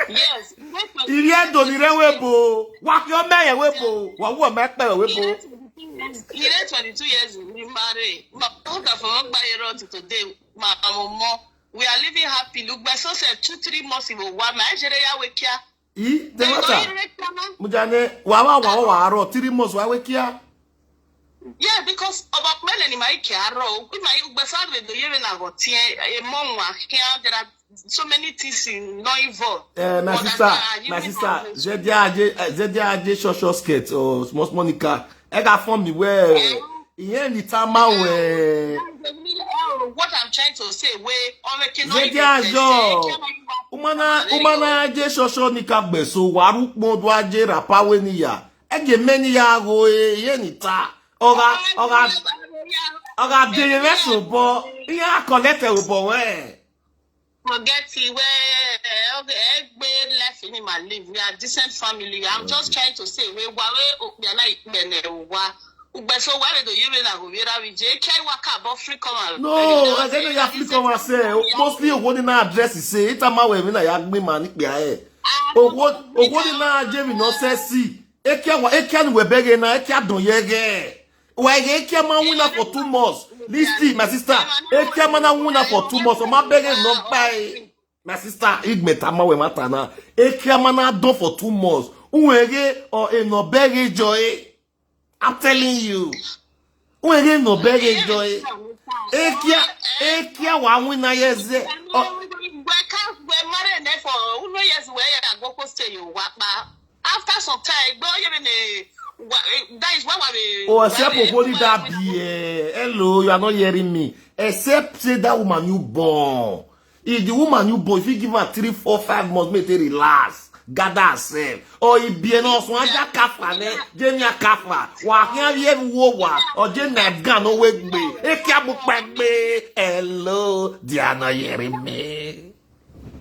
Yes. Iri edo ni re we bo. Wa yo me ye we bo. Wa wo me pe we bo. He dey twenty-two years in married. But look at for one by road today. My mama, we are living happy. Look, by so said two, three months ago. Why my Nigeria we care? I the They don't matter. even make plan. Mujane wa wa wa wa ro three months wa we kia. Yeah, because of a man in my care. My Ugbasa we do even a go tie a mom wa here. There are so many things in not involved. Eh, my But sister, I- I- my you sister, know, Zedia Aje, eh, Zedia Aje short short skirt or small small nika. E ga form mi we. Iye ni tama we. Oh, what I'm trying to say, we on the Zedia Ajo. Umana umana Aje short short nika gbe so waru pon do Aje rapa we ni ya. E ge me ni ya go e iye ni ta. Oga oga oga de ye so bo. Iya collect e bo we. Forget it. Where okay, egbe left in my live. We are decent family. I'm just trying to say we wa we we are like bene wa. Ugbe so why do you mean that we are we J K waka about free come out? No, I said no, you have to come and say. Mostly, what in our address is say, it's a man with me, I have me man, yeah. Oh, what, oh, what in our Jamie no say, see. Ekia wa, ekia ni we bege na, ekia don yege. Wa ekia man win for two months. Listen, my sister, ekia man na win for two months. O ma bege no buy. My sister, igbe tama we mata na. Ekia man na don for two months. Uwege or e no bege joy. I'm telling you. Uwege no bege joy. Ekia, ekia wa win na yeze. Oh, After some time, go you mean that is why we Oh, except for holding that beer. Hello, you are not hearing me. Except say that woman you born. If the woman you born, if you give her three, four, five months, make they relax, gather herself. Or if be no so aja kafa ne, jenya kafa. Wa here ye wo wa, or jenya gan no wake me. E kia bu pa me. Hello, they are not hearing me.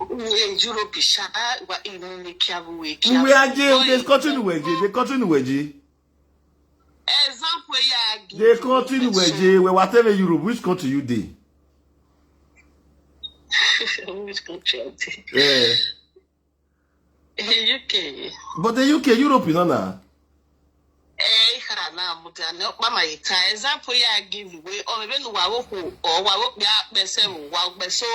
Europe sha wa inu ni kiabu we We are J, they continue with J, they continue with J. Example, yeah. They continue with J, we whatever Europe, which country you dey? Which country? Yeah. U K. But the U K, Europe, you know now. Eh, na muda no mama ita example ya give we o me nu wa wo ko o wa wo ya be se wa be so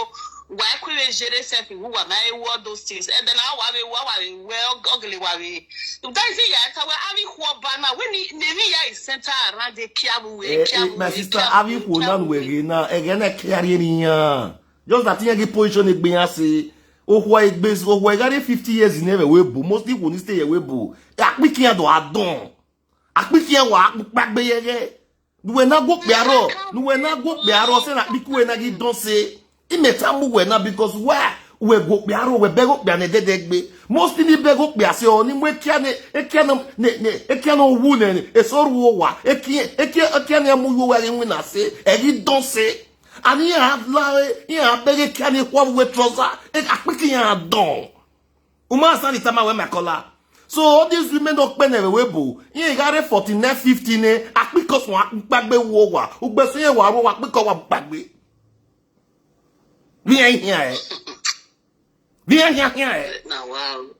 wa ku we jere se fi wa na e wo those things and then wa we wa wa we ogele wa we that is ya ta wa ami ko ba na we ni ne mi ya is center around the kiabu we Eh, eh, kiabu my sister, have you for now we na again a carry ni ya. Just that thing get position egbe ya say. Ohwa egbe, ohwa egare fifty years in ever we bo. Mostly when stay we bo. Akpiki ya do adon. Akpiki ya wa akpagbe yege. Nuwe na go pe aro. Nuwe na go pe aro se na piku we na gi don se. Imeta mu we na because why? We go pe aro we be go pe ane dede gbe. Most ni be go pe ase o ni mu ekia ne ekia no ne ne ekia no wu ne ne eso ru o wa ekia ekia ekia ne mu yo wa ri wi na se e ri don se. Ani ya la e ya be ge kia ne kwa we trouser e ka piki ya don. Uma sani tama we me kola. So all these women don't pay never we bo. Ye gare forty-nine fifty ne akpiko so akpagbe wo wa. Ugbe so ye wa ro wa akpiko wa pagbe. Bi en hia e. Bi en hia hia e. Na wow.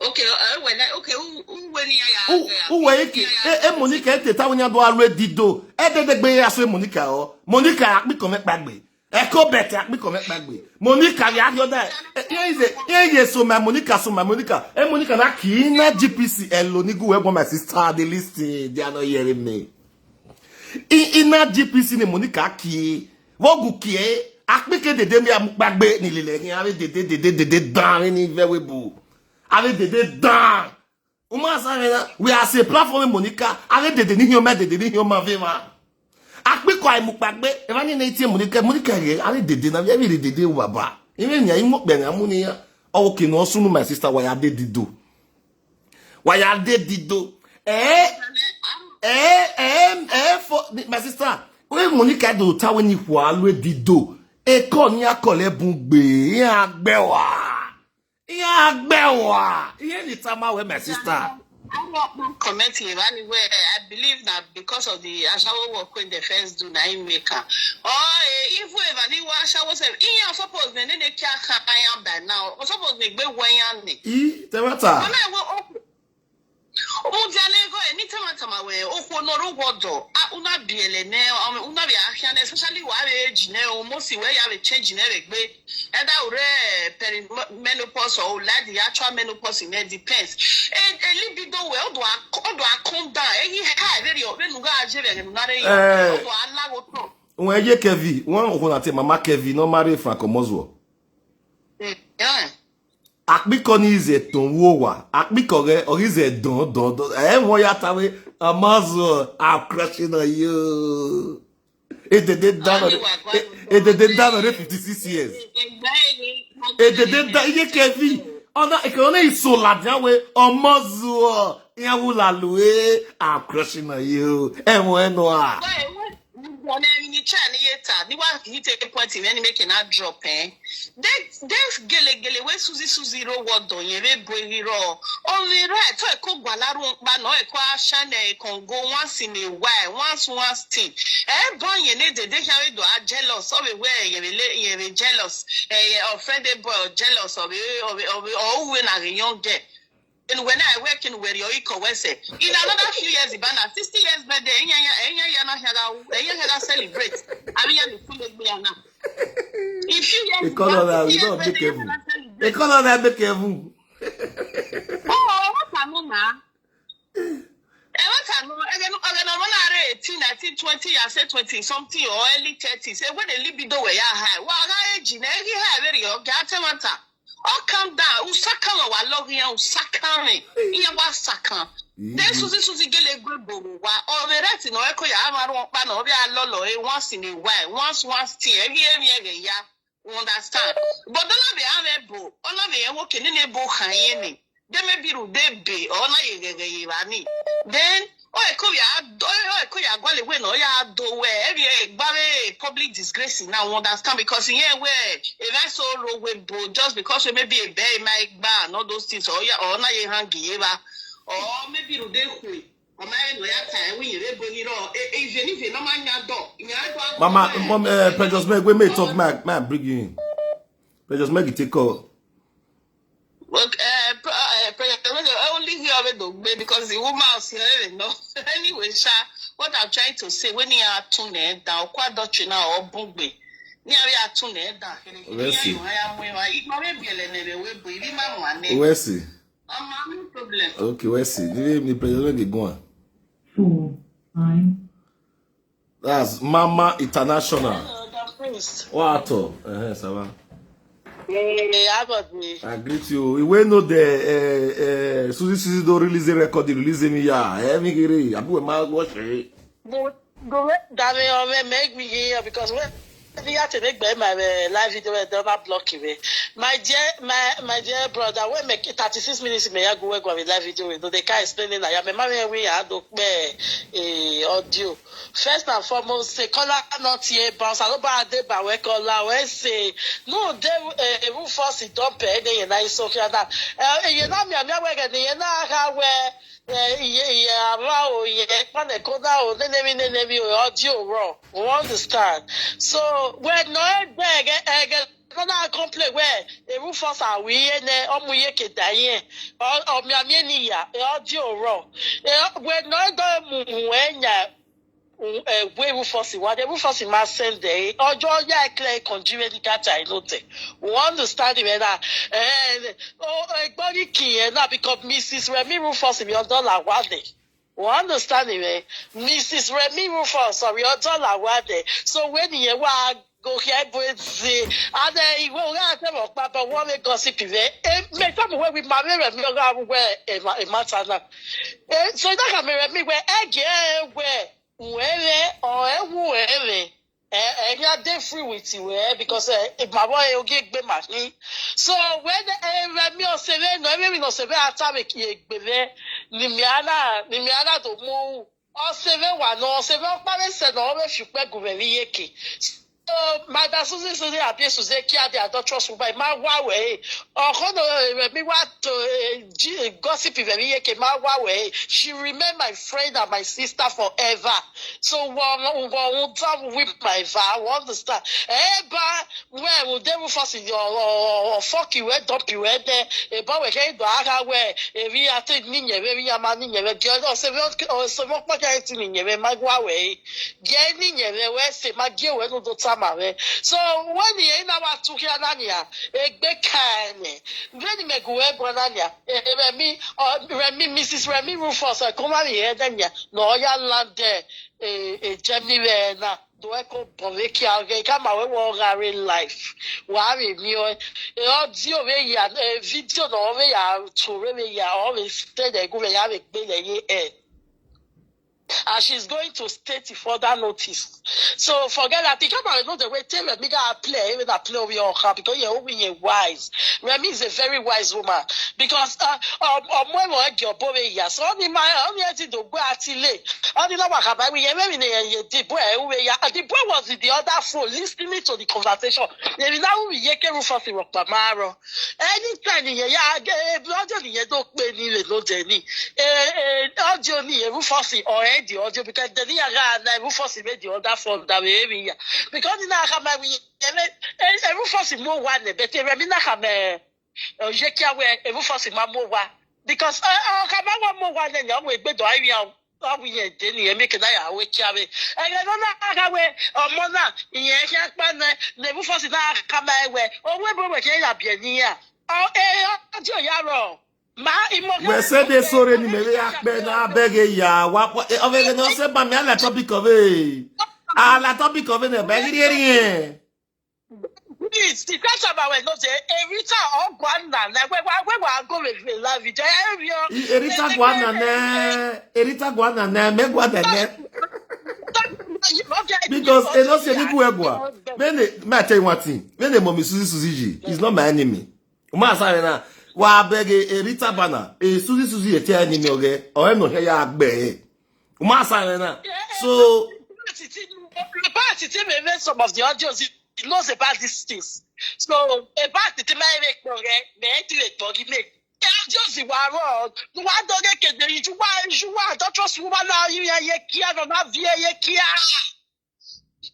Okay, uh, well, like, okay, who who when ya U u we iki e e Monica e teta wonya do alwe dido. E de de gbe ya so Monica o. Monica akpiko me pagbe. E ko bete akpiko me pagbe. Monica ya yo da. Here is a here is a so my Monica so my Monica. E Monica na ki na G P C elo ni gu we go my sister dey listen. They are not hearing me. I i na G P C ni Monica ki. Wo gu ki e. Akpike dede mi amupagbe ni lele ni ave dede dede dede dan ni ve we bu. Ave dede dan. Uma sa na we are say platform Monica. Ave dede ni hioma dede ni hioma ve ma. Akpiko ai mupagbe. Eva ni na itie Monica Monica ye. Ave dede na ve dede wa ba. Ime ni ai mo pe na mu ni ya. Okay no sunu my sister wa ya de dido. Wa ya de dido. Eh eh eh eh for my sister. We Monica do ta we ni kwa alwe dido. E ko ni akole bun gbe. Iya gbe wa. Iya gbe wa. Iye ni tama we, my sister. I don't comment here anywhere. I believe that because of the ashawo work when they first do na im make am. Oh, eh, if we ever need one ashawo sef, he are supposed to then they can't hire by now. Or supposed to be when ni. I te mata. Ọmọ ẹ̀wọ̀ okùn. Ọmọ ti alẹ́ ẹ̀gọ́ ẹ̀ ní tẹ́mọ̀tẹ́mọ̀ wẹ̀ okùn onóró wọ̀dọ̀. Una biẹ̀lẹ̀ náà, una bi ahian, especially wà á rẹ̀ age náà, o mo sì wẹ̀ yà rẹ̀ change náà rẹ̀ gbé. Either o rẹ̀ perimenopause or like the actual menopause in there depends. A libido wẹ̀, ọ̀dọ̀ a come down, ẹ̀yìn high, very ọ̀rẹ́ nùgbà ajé rẹ̀ nùgbà rẹ̀ yọ̀, ọ̀dọ̀ aláwọ̀ tán. When ye Kevi, one of una te mama Kevi, no marry Frank Omozuo. Yeah. Akpiko ni ize ton wo wa. Akpiko re or ize don don don. Eh, won ya ta we, Omozuo, I'm crushing on you. E de de down on e de de down on fifty-six years. E de de da iye Kevi. Ona e ke ona iso la dia we, Omozuo, ya wu la lu e, I'm crushing on you. E won e no a. Why? Why? Why? Ni chat ni yeta. Ni wa ni take point in any making that drop, eh? This this gele gele wey Susie Susie ro wọdọ yẹn wey bo eri rọ. Only right to eko gwalaru npa na eko ashane e kan go once in a while, once once thing. Eh, boy yẹn ne dede carry do a jealous. Or we yẹn le yẹn be jealous. Eh, offended boy or jealous or we or we or we or we na a young girl. And when I work in where you equal we say in another few years, Ibana, sixty years birthday, enya ya enya ya na haga enya haga celebrate. I mean, you feel like me now. In few years, Because of that, we don't make heaven. Because of that, make heaven. Oh, what I know now. Eh, what I know. Again, again, I'm not eighteen, nineteen, twenty, I say twenty something or early thirties. Eh, when the libido were ya high. Well, I age in every high, very young. Can't matter. Oh, calm down. Usakan wa logian, usakan. Iya wa sakan. Then Susie Susie gele gwe bobo wa. Or the rest in Oeko ya amaru pa no be a lolo, eh, once in a while, once once thing. Every every every ya. You understand? But don't be a bo. Ona be wo kene ne bo khayeni. They may be rude be or na ye ye ye bani. Then oh, e ko ya do oh, e ko ya gwale we no ya do we. Every e gba we public disgrace now, you understand? Because in here we if I so low we bo just because we may be a bear my gba and all those things or ya or na ye hang ye ba. Or maybe rude kwe. Or my no ya time we ye bo ni ro. E e je ni je no ma nya do. Nya do. Mama, mom, uh, Precious Meg, we may talk, Meg, Meg, bring you in. Precious Meg, take call. Well, uh, pr- uh, prayer, I only hear of it though, because the woman was here, you know. Anyway, Sha, what I'm trying to say, when you are tuned down, quite doctrine or bungbe, near you are tuned down. Let's see. Ignore be a nebe, we be my one. We'll see. I'm no problem. Okay, we'll see. Give me Precious Meg, go on. Four, nine. That's Mama International. Uh, the priest. What? Uh, ça va. Eh, I got me. I greet you. We know the uh, uh, Susie Susie don't release the record, they release me. Yeah, every gere. Abu ma watch it. But the way that way make me here because when you have to make by my uh, live video, they don't block you. My dear, my my dear brother, when make thirty-six minutes, may I go work with live video. No, they can't explain it. I am a man we had to pay uh, audio. First and foremost, say caller not here bounce. I don't buy a day by we caller. We say no, they uh, who force it don't pay. They and I so can that. Uh, you know me, I'm not working. You know how we. Iye iye ara o iye pale koda o nenemi nenemi o audio raw. We understand. So we no egbe ege ege no na complain we e ru force awi ene omu ye ke da yen. O mi ami ni ya e audio raw. E we no do mu enya. Egbe Rufus wa de Rufus ma send e ojo ya ekle konjire ni kata inote. We understand me na. Eh, o egbori kiyen na because Missus Remi Rufus mi odo la wa de. We understand me. Missus Remi Rufus mi odo la wa de. So when ye wa go here boy zi and eh, iwe o ga se mo pa but one may gossip iwe. Eh, me come we we ma me me o ga we e ma e ma sana. Eh, so that can me me we ege we were or ewu were. Eh, eh, ya dey free with you, eh, because eh, if my boy oge gbe machine. So when eh, me o se no, me no se be attack me ki egbe ni mi ana ni mi ana to mu Oseve wa no, oseve okpare se no, ove fiukpe gu veri yeke. So, Madam Susie, Susie, Abi Susie, Kia, the adulterous woman, ma wa we. Oh, no, eh, mi wa to, eh, ji- gossip veri yeke, ma wa we. She remain my friend and my sister forever. So, wa, wa, wa, wa, with my va, I understand. Eh, ba, we, we, they will force you, or, or, or fuck you, eh, dump you, eh, there. Eh, ba, we, hey, do, aga, we, eh, we are taking in, eh, we are man in, eh, we, oh, so, we, oh, so, what, what, eh, in, eh, we, ma wa we. Geni nyere we se ma gie we no do tama we. So when ye na wa tu kia na nia, egbe kaene. Veni me gu we bro na nia. Eh, Remi, oh, Remi, Missus Remi Rufus, eh, come on here then nia. No ya land there. Eh, eh, Germany we na. Do e ko bove kia ge ka ma we wo gare life. Wa re mi o. E audio we ya, eh, video no we ya, to we ya, o we stay there go we ya we gbe le ye, eh. And she's going to state it further notice. So forget that. Think about it. No, the way tell me, I play, even I play over your car because you're over your wise. Remi is a very wise woman because uh, um, um, when we get boy here, so only my only I did the boy at le, only la wakaba we Remi ne ye the boy we ya the boy was in the other phone listening to the conversation. They will now we yeke Rufus in Rock Pamaro. Anytime you ya get blood in your dog penny, no, Jenny. Eh, eh, audio ni Rufus or eh, the audio because the ni aga na Rufus made the other phone that way area. Because in our my we eh, eh, Rufus mo one, but eh, Remi na kame. Oh, je kia we eh, Rufus ma mo wa. Because uh, uh, kama wa mo wa ne ya we gbe do ayi ya. Wa we ye de ni e make na ya we kia we. Eh, no na aga we. Omo na iye kia pa ne. Ne Rufus na kama we. O we bro we ke ya bi ni ya. Oh, eh, audio ya ro. Ma imo. We se de sore ni me ya pe na bege ya wa wa- eh, ove no se ba mi ala topic of it. Ala topic of it ne bege ri ri. Please, the question about we no say Erita or Guana, like we we we we go with the love it. Eh, we are- I- Erita Guana ne, Erita Guana ne, me Guana ne. Okay, Because okay, e no se ni yeah. Gu egwa. Mene, may I tell you one thing? Mene Mommy Susie Susie G is not my enemy. Uma sa na wa bege Erita Bana. E Susie Susie e te enemy oge. O e no he ya gbe. Uma sa na. So But it, but it, maybe some of the audios, he knows about these things. So about it, my make no, eh, me to it, but he make. Audios you are wrong. You are don't get the you are you are don't trust woman now. You are ye kia no na vie ye kia.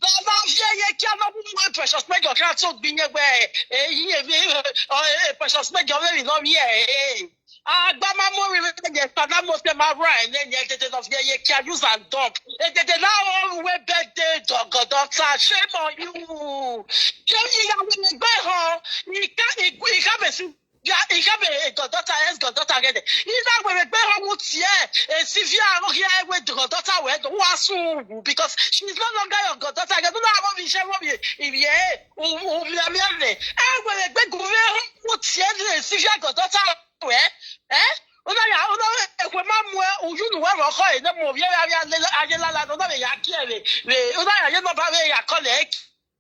No na vie ye kia no woman Precious make your cat so be ye way. Eh, ye eh, eh, Precious make your very no ye. Eh. Agbama mo re re ye kana mo se ma ra ne ye tete no fie ye kia use and dump. E tete na o we birthday dogodo ta, shame on you. Ye ye ya we gbe ho. Ika iku ika be si ya ika be e goddaughter, ex goddaughter gede. Ina we gbe ho mu tie. E si fi a ro ye we goddaughter we do wa sun because she's no longer your goddaughter. Gede na mo bi se mo bi ibi e. U u mi ami ane. E we gbe gu we ho mu tie, e si fi a goddaughter we. Eh? Una ya una ekwe ma mu e uyu nu wa ro ko e na mo ye ya ya le aye la la no na be ya ki e we. We una ya ye no ba we ya ko le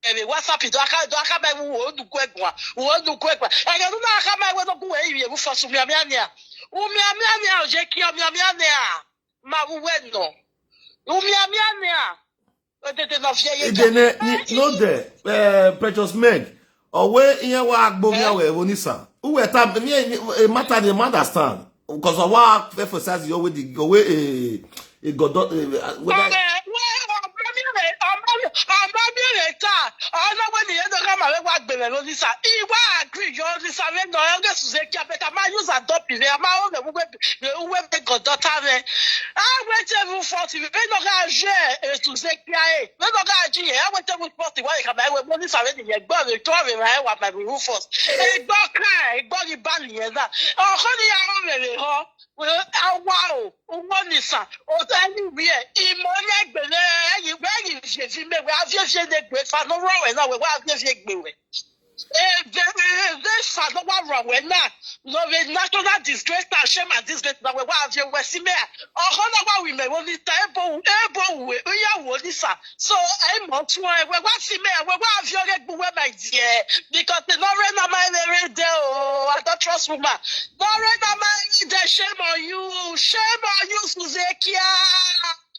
e we WhatsApp do aka do aka ba wu o du kwe gwa. Wo du kwe gwa. E ya una aka ma we no ku we iye bu fosu mi ami ania. U mi ami ania o je ki o mi ami ania. Ma wu we no. U mi ami ania. O tete no fie ye. Ede ne ni no de eh Precious Meg. Owe iye wa agbo mi awe wo ni sa. Uwe ta mi e matter dey understand. Because I wa emphasize your way the way e e godo whether Awa o, uwo nisa, o anywhere, imo ye gbele, eyi we yi je fi me we avie vie de gbe fa no ro we na we wa avie vie gbe we. E de e de fa no wa ro we na. No we national disgrace and shame and disgrace na we wa avie we si me. Oho na wa wi me wo ni ta ebo ebo we o ya wo nisa. So e mo tun e we wa si me we wa avie re gbu we my dear because the no re na my re de o. I don't trust woman. Lorena Maide, shame on you. Shame on you, Suzekia.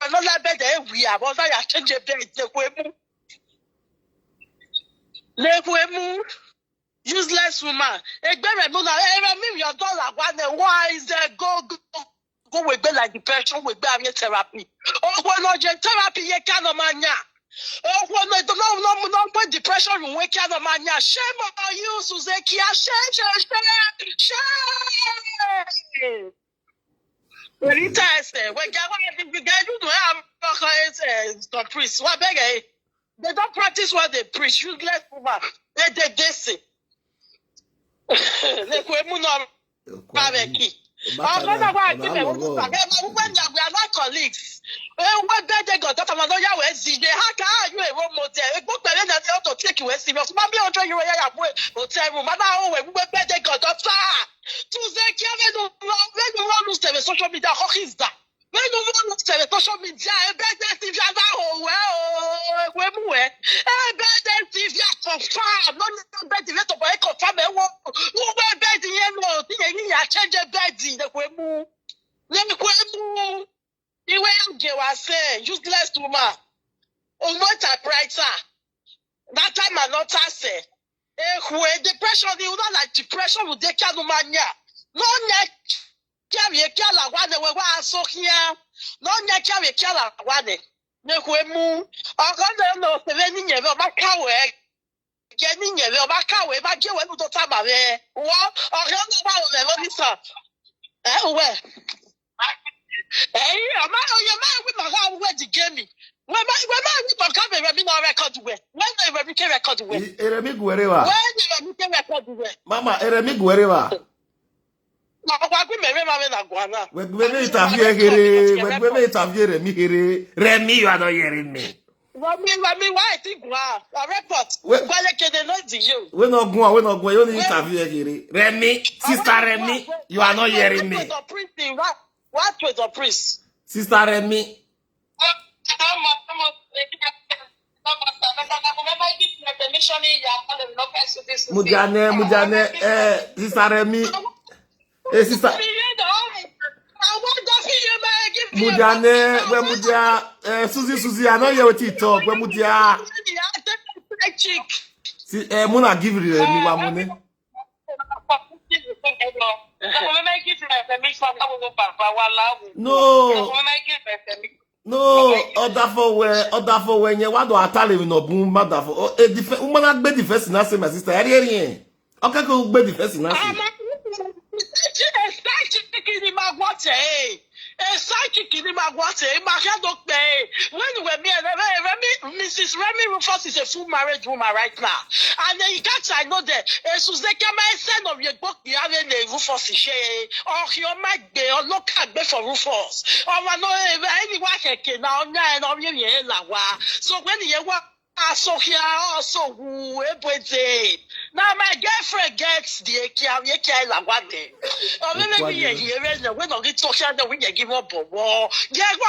Another bed, eh, we have. Ọzọ ya change bed. Nekwemu. Nekwemu. Useless woman. Egbere mụ na, eh, Remi, your dollar, one, eh, why is there go, go, go with bed like depression, with bed and therapy? Oh, when no je therapy, you can't manya. Oh, when no, no, no, no, when depression, we can't manya. Shame on you, Suzekia. Shame, shame, shame, shame. Rita Esther, we get one, we get you to have, eh, some priests. What beg, eh? They don't practice what they preach. Useless woman. They, they, they say. Nekwemu no. Paveki. Ọkọ náà wà kí mẹ́rin ló sàgẹ́ máa wípé ní àgbẹ̀ alákọ̀ọ́lìs. Ewé bẹ́ẹ̀dẹ̀ gọ̀dọ̀ tọmọ ló yàwó ẹ̀ sì ṣe hákà áyú èrò mo tẹ̀. Egbó pẹ̀lú ẹ̀ ní ọ̀tọ̀ tí èkì wẹ̀ sí mi. Ọ̀tún bá bí ọjọ́ yìí wọ́n yára mú hotel room. Bàbá àwọn òwe wípé bẹ́ẹ̀dẹ̀ gọ̀dọ̀ fà. Tuesday kí ẹ mẹ́nu rọ mẹ́nu rọ lùsẹ̀rẹ̀ social media kọ́kí ìzà. Mẹ́nu rọ lùsẹ̀rẹ̀ social media ẹ bẹ́ẹ̀dẹ̀ ti fi aláhùn wẹ̀ o. Ewé mú wẹ̀. Ẹ bẹ́ẹ̀dẹ̀ ti fi confirm. Lọ́nà bẹ́ẹ̀dẹ̀ tó bọ̀ ẹ confirm ẹ wọ́n. Wọ́n wẹ́ bẹ́ẹ̀dẹ̀ yẹn lọ. Tí yẹn yíyà change bẹ́ẹ̀dẹ̀. Nekwemu. Nekwemu. Iwe ya ge wa se, useless woman. Omo typewriter. That time I not say. Eh, who, eh, depression, you know, like, depression will take care of mania. No, ne, care, ye care, la, wa, ne, we, wa, so here. No, ne, care, ye care, la, wa, ne. Nekwemu. Ọkọ náà lọ, ṣe fẹ́ níyẹn, ọba káwé. Jẹ níyẹn, ọba káwé, bá jẹ́ wẹ́nu tó tábà rẹ̀. Wọ́n, ọ̀rẹ́ ọ̀nà wà rẹ̀ lórí sàn. Ẹ wẹ̀. Ẹ̀yin, ọmọ, oyè máa wí màá wá wẹ̀ di gémi. Wẹ̀ máa, wẹ̀ máa wí màá káwé rẹ̀ mi náà rẹ́kọ̀dù wẹ̀. Wẹ̀ náà rẹ̀ mi ké rẹ́kọ̀dù wẹ̀. Ere mi gwere wa. Wẹ̀ náà rẹ̀ mi ké rẹ́kọ̀dù wẹ̀. Mama, ere mi gwere wa. Ọkwa gị mere ma me na gwana. Wegwebe interview here, wegwebe interview here, mi here. Remi, you are not hearing me. Remi, Remi, why I think gwa? A report. Gwale kede no di you. We no gwa, we no gwa, you need interview here. Remi, sister Remi, you are not hearing me. What was the priest? What was the priest? Sister Remi. Mujane, Mujane, eh, sister Remi. Eh, sister. Mujane, we Mudia, eh, Susie, Susie, I know you will talk. We Mudia. Si, eh, Muna give you Remi one money. No. No, other for where, other for where, you want to tell him no boom, mother for, oh, eh, the first, woman, I bet the first in that same sister. Are you hearing? Okay, go bet the first in that same. Esa kikini magwate, magado pe. When we me, Remi, Missus Remi Rufus is a full married woman right now. And then you can't, I know that. Esuzeke ma ese no ye gbok ni ave ne Rufus she. Or your might be, or look at be for Rufus. Or I know, eh, anyway, keke na, onya, and or ye la wa. So when ye wa, aso here, also who, ebwete. Now my girlfriend gets the ekia, ekia la wa de. Or maybe ye hear it, we no get to share that we give up, but ye wa,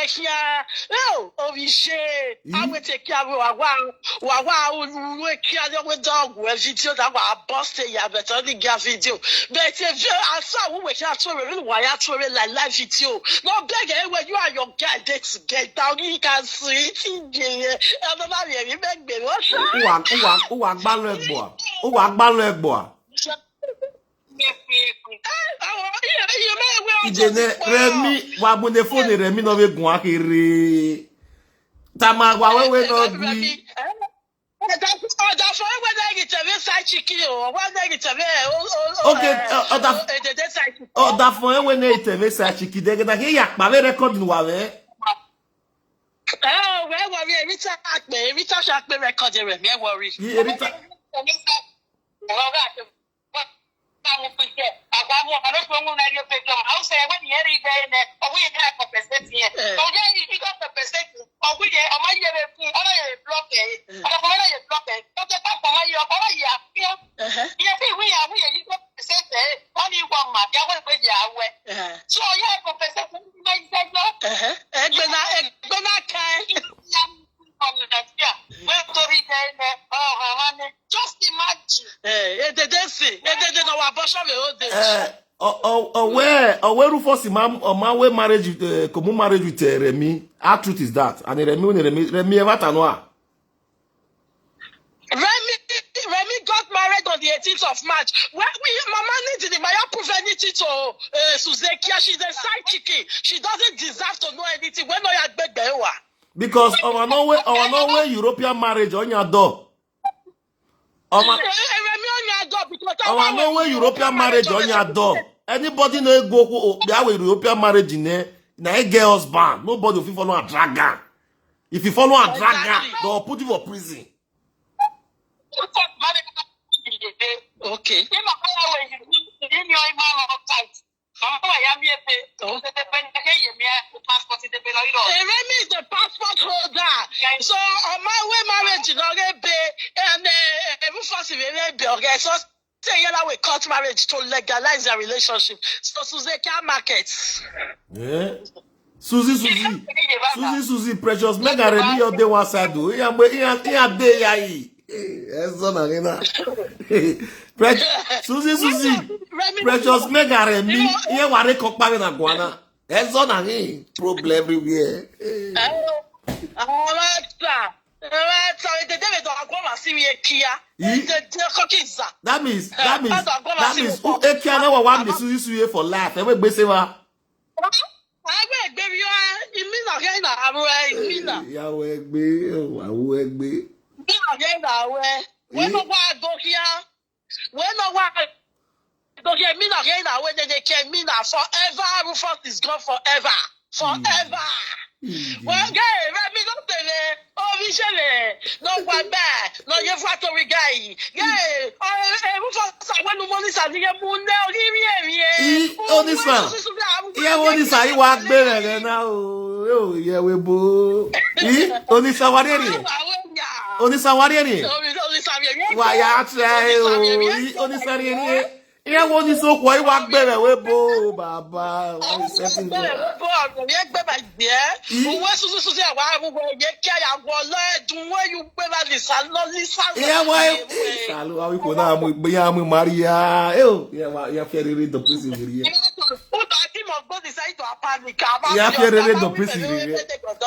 here. Oh, oh, we share. I will take care of our Wa wa unu we kia de we dog we video that wa boss ya, but only get video. But if you are so we can show we wa ya show we like live video. No beg eh, when you are your guy, they together you can see it in there. And no matter you make me what? Uwa, uwa, uwa gbalọ egbo a. Uwa gbalọ egbo a. Ijene, Remi, wa bu ne phone Remi no be gun akere. Tama wa we we no gbi. Ọjà fún ẹgbẹ́ náà yìí tẹ̀lé side chicken o, ọwọ́ náà yìí tẹ̀lé o, o, o, Okay, eh, uh, ọjà o, èdèdè side chicken. Ọjà fún ẹgbẹ́ náà yìí tẹ̀lé side chicken. Dẹ́gẹ́ náà kí yà pa mí record nù wà rẹ̀. Ẹ ò wẹ́ wọrí èmi tí a pè, èmi tí a ṣe àpè record rẹ̀ mi ẹ wọrí. Yí èmi tí a. Ọ̀rọ̀ rẹ̀ àti Amu picture. Agbamu, I don't know who na your picture. I say when you read there, oh, we can compensate here. Eh. Oh, yeah, you can compensate. Oh, we, oh, my, you block it. Oh, my, you block it. Oh, the top of my, oh, yeah, yeah. Uh-huh. Yeah, we, we are, we are, you compensate. Torí jẹ́ ilẹ̀ ọ̀rọ̀ wọn ni. Just imagine. Eh, edede si, edede na wa bosho we ode. Eh, o- o- owe owe Rufus ma ma we marriage with uh, komu marriage with uh, Remi. How truth is that? And Remi when Remi Remi ever tanua. Remy, Remy got married on the eighteenth of March. Well, we, Mama need the Maya prove anything to uh, Suzekia. She's a side chicken. She doesn't deserve to know anything. When no ya gbegbe wa. Because our no way our no way European marriage on your door. Our Eh, eh, Remy on your door because our no way European marriage on your door. Anybody no go go be our European marriage in there. Na e get husband. Nobody will follow a drag am. If you follow a drag am, Exactly. They will put you for prison. Okay. Eh, Remy is the passport holder. So on my way marriage, you know, they pay and uh, every first we may be okay. So say yellow we cut marriage to legalize their relationship. So Suzekia markets. Yeah. Susie Susie. Susie Susie Precious Mega Remi your day one side do. Iya mgbe iya iya day ya yi. Eh, Ezo na gina. Precious Susie Susie. Remy Precious Mega Remi. Iye ware kokpa na guana. Ezo na gina. Problem everywhere. Eh. Ọlọ́tà ọlọ́tà ètètè mi tọ́ àgọ́ màá sí mi kíá. Yìí. Ètètè kọ́kìzà. That means that means Father, go that and means see who what- eke anawa wa mi Susie Susie for life. Ewe gbese wa. Àgbẹ̀ ìgbé mi wá ìmí nà kẹ́ nà àrùn ẹ̀ ìmí nà. Ìyàwó ẹgbẹ́, ìyàwó ẹgbẹ́. Ìmí nà kẹ́ nà àrùn ẹ̀. Wọ́n lọ wá àgọ́ kíá. Wọ́n lọ wá àgọ́ kíá ìmí nà kẹ́ nà àrùn ẹ̀ kẹ́ ìmí nà forever. Rufus is gone forever. Forever. Wọ́n gé èrè mi ló tẹ̀lé omi ṣẹlẹ̀ ló wà bẹ́ẹ̀ lọ yẹ fún àtọ̀rí gáì. Gé èrè Rufus àwọn ẹnu mọ́ ní sàníyẹ mú ní orí rí èrè. Í, ó ní sàn. Iye wo ni sàn yìí wá gbé rẹ̀ rẹ̀ náà o? Yóò yẹ wé bó. Í, onísàwárí ènìyàn. Onísàwárí ènìyàn. Wà á yà á tẹ ẹ o. Í, onísàwárí ènìyàn. Iye wo ni sọkọ yìí wá gbé rẹ̀ wé bó bàbá? Wọ́n ń sẹ́tì wá. Òwe susu susu ẹ̀ wá arúgbó yẹ kí ẹ̀ yà wọ lọ́ẹ̀dùn wọ́n yóò gbé bá lè sá lọ ní sá lọ. Iye wa sàlù wa wípé náà mo gbé yà mú Maria. Ẹ o, iye wa iye fẹ́ rere dọ̀pẹ́sì wèrè yẹ. Ó bá tí mo gbọ́ ní sẹ́yìn tó apá mi kà. Iye fẹ́ rere dọ̀pẹ́sì wèrè yẹ.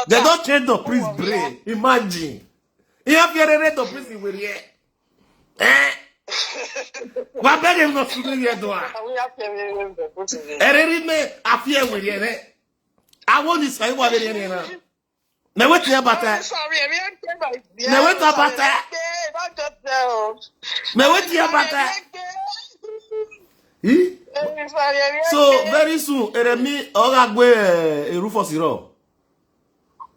They don change the priest brain. Imagine. Iye fẹ́ rere dọ̀pẹ́sì wèrè yẹ. Eh? Wa bẹ́ẹ̀ ni sùn ní yẹ dùn à. Ẹ rere mẹ́ àfi ẹ wèrè yẹ rẹ. Àwọn onísàn yìí wà lẹ́yìn rẹ̀ náà. Na wetin ya bata? Na wetin ya bata? Na wetin ya bata? Eh? So very soon, Eremi Oragwe eh, Rufus Iro.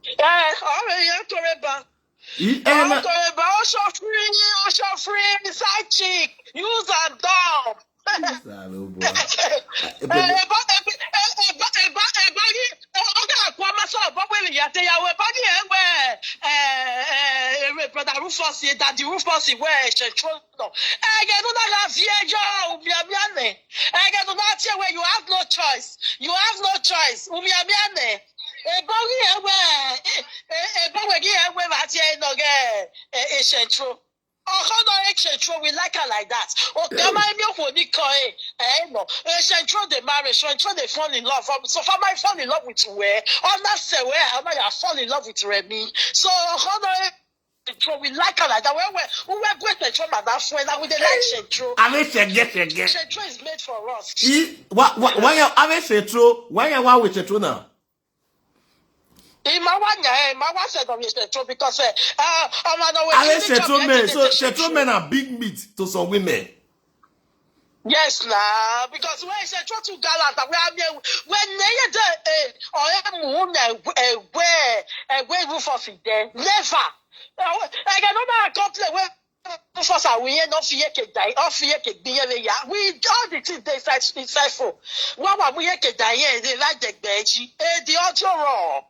Eh, ọ̀rẹ́ yẹn tó rẹ̀ bá. Eh, eh, na- Tó rẹ̀ bá, ó ṣọ́ free, ó ṣọ́ free, side chick, use and dump. Salobo. Ẹ̀bá ẹ̀bá ẹ̀bá ẹ̀bá ẹ̀bá yìí ọ̀gá àpò ọmọ sọ̀rọ̀ bọ́ pé ìyá tẹ yàwó ẹ̀bá ní ẹ̀wẹ̀ ẹ̀rẹ̀ brother Rufus yẹn daddy Rufus wẹ̀ ẹ̀ṣẹ̀ tó lọ. Ẹ̀gẹ̀ tó náà la fi ẹjọ́ òmìnira nẹ̀. Ẹ̀gẹ̀ tó náà tiẹ̀ wẹ̀ you have no choice. You have no choice. Òmìnira nẹ̀. Ẹ̀bá rí ẹ̀wẹ̀ ẹ̀bá wẹ̀ rí ẹ̀wẹ̀ bá tiẹ̀ nọ̀gẹ̀ ẹ̀ṣẹ̀ tó. Ọkọ náà ẹ ṣe true, we like her like that. Òkè ọmọ ẹ̀mí òkú ní kan ẹ̀ ẹ̀ nọ. Ẹ ṣe true the marriage, ṣe true they fall in love. So far, I fall in love with Uwe. Ọ̀nà sẹ̀wẹ̀, ọ̀nà yà fall in love with Remi. So ọkọ náà ẹ ṣe true, we like her like that. Wẹ́wẹ́, Uwe gbé ṣe true màdá fún ẹ náà, we dey like ṣe true. Ame ṣẹgẹ ṣẹgẹ. Ṣe true is made for us. Why why why ya ame ṣe true? Why ya wa we ṣe true now? Ìmọ̀ wá nyà ẹ̀, ìmọ̀ wá ṣẹ̀dọ̀ mi ṣe true because ẹ̀ ọmọ náà wẹ̀ Ame ṣe true men. So ṣe true men are big meat to some women. Yes na, because when ṣe true too gallant, we are me when neye de eh or emu na ewe ewe Rufus there never. Ẹgẹ no na complain wey Rufus awiye no fi yeke die, no fi yeke gbiye we ya. We all the things dey inside inside phone. Wa wa mu yeke die here dey like the gbeji. Eh, the audio raw.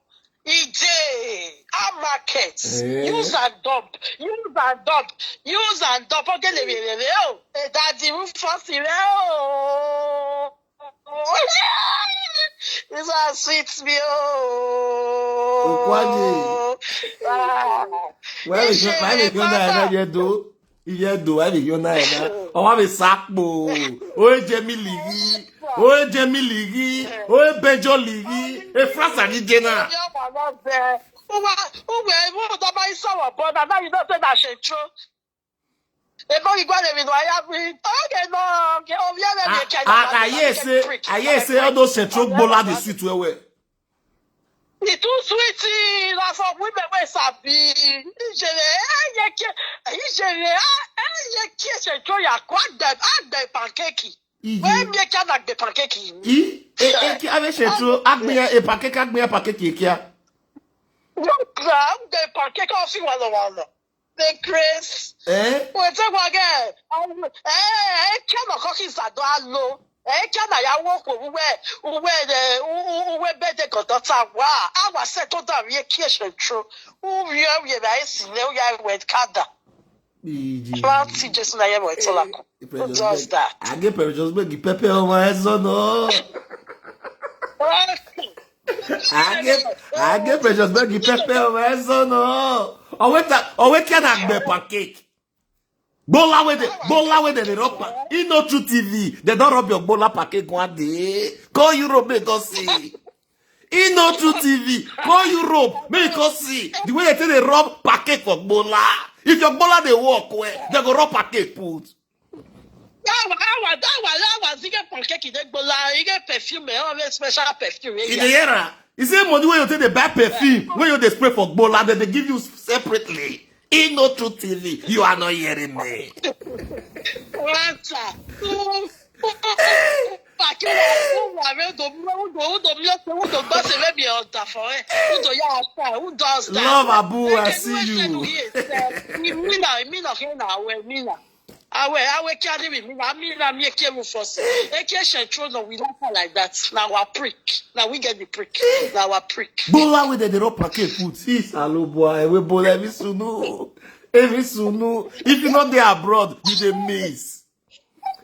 E dey our market. Eh. Use and dump. Use and dump. Use and dump. Ogele rere o. Eh, daddy Rufus rere o. This one sweet me, oh. Okwaje. Ah. Why we show, why we show na na yedo? Yedo, why we show na na? O wa be sakpo. O je mi ligi. O je mi ligi. O bejo ligi. E frasa ni je na. Your mama there. Uwa, uwe, uwa, that my son was born, and now you don't say that she true. Ebo igwa de mi no aya mi. Okay, no, okay, oh, yeah, I, I, I hear say, I hear say all those central gbola dey sweet well well. It too sweet. Na for women wey sabi. Ijele, eh, ye ke, ijele, ah, eh, ye ke central ya kwa dem, ah, dem pancake. Wey Iye. Mi ke na gbe pancake. I, e, e, ki ave central, agbiya, e pancake, agbiya pancake kia. No, na gbe pancake o fi wa lo wa lo. The grace. Eh? Wete kwa ge. Eh, eh, ke no ko ki sa do alo. Eh, ke na ya wo ko uwe, uwe de, u-, u-, uwe be de ko do ta wa. Awa se to da wi e ki e central. U wi e wi e ba e si le u ya we kada. Iji. Ba ti Jesu na ye mo e to la ko. Who does that? I get Precious Beg pepper on my son, no. I get, I get Precious Beg pepper on my son, no. Oh wait, oh wait, can I be pancake? Gbola wey dey, gbola wey dey dey rub pa-, e no true T V. They don rub your gbola pancake one day. Call Europe make us see. E no true T V. Call Europe make us see. The way they take dey rub pancake for gbola. If your gbola dey work well, they go rub pancake put. That one, that one, that one, that one, you get pancake, you get gbola, you get perfume, eh, all that special perfume. Eh, In the era, you say money wey you take dey buy perfume, wey you dey spray for gbola, then they give you separately. E no true T V. You are not hearing me. Water. Pancake, who are we? Who do, who do, who do, who do, who do, boss, eh, maybe on the phone, eh? Who do, yeah, who does that? Love Abu, I Okay, see who said you. Who is that? Mina, Mina, Mina, Mina. Awe, awe, carry me. Mina, Mina, me, carry for say. Eke central, no, we don't call like that. Now our prick. Now we get the prick. Now our prick. Gbola wey dey dey rub pancake put. See, hello boy, we bola every sunu. Every sunu. If you not there abroad, you dey miss.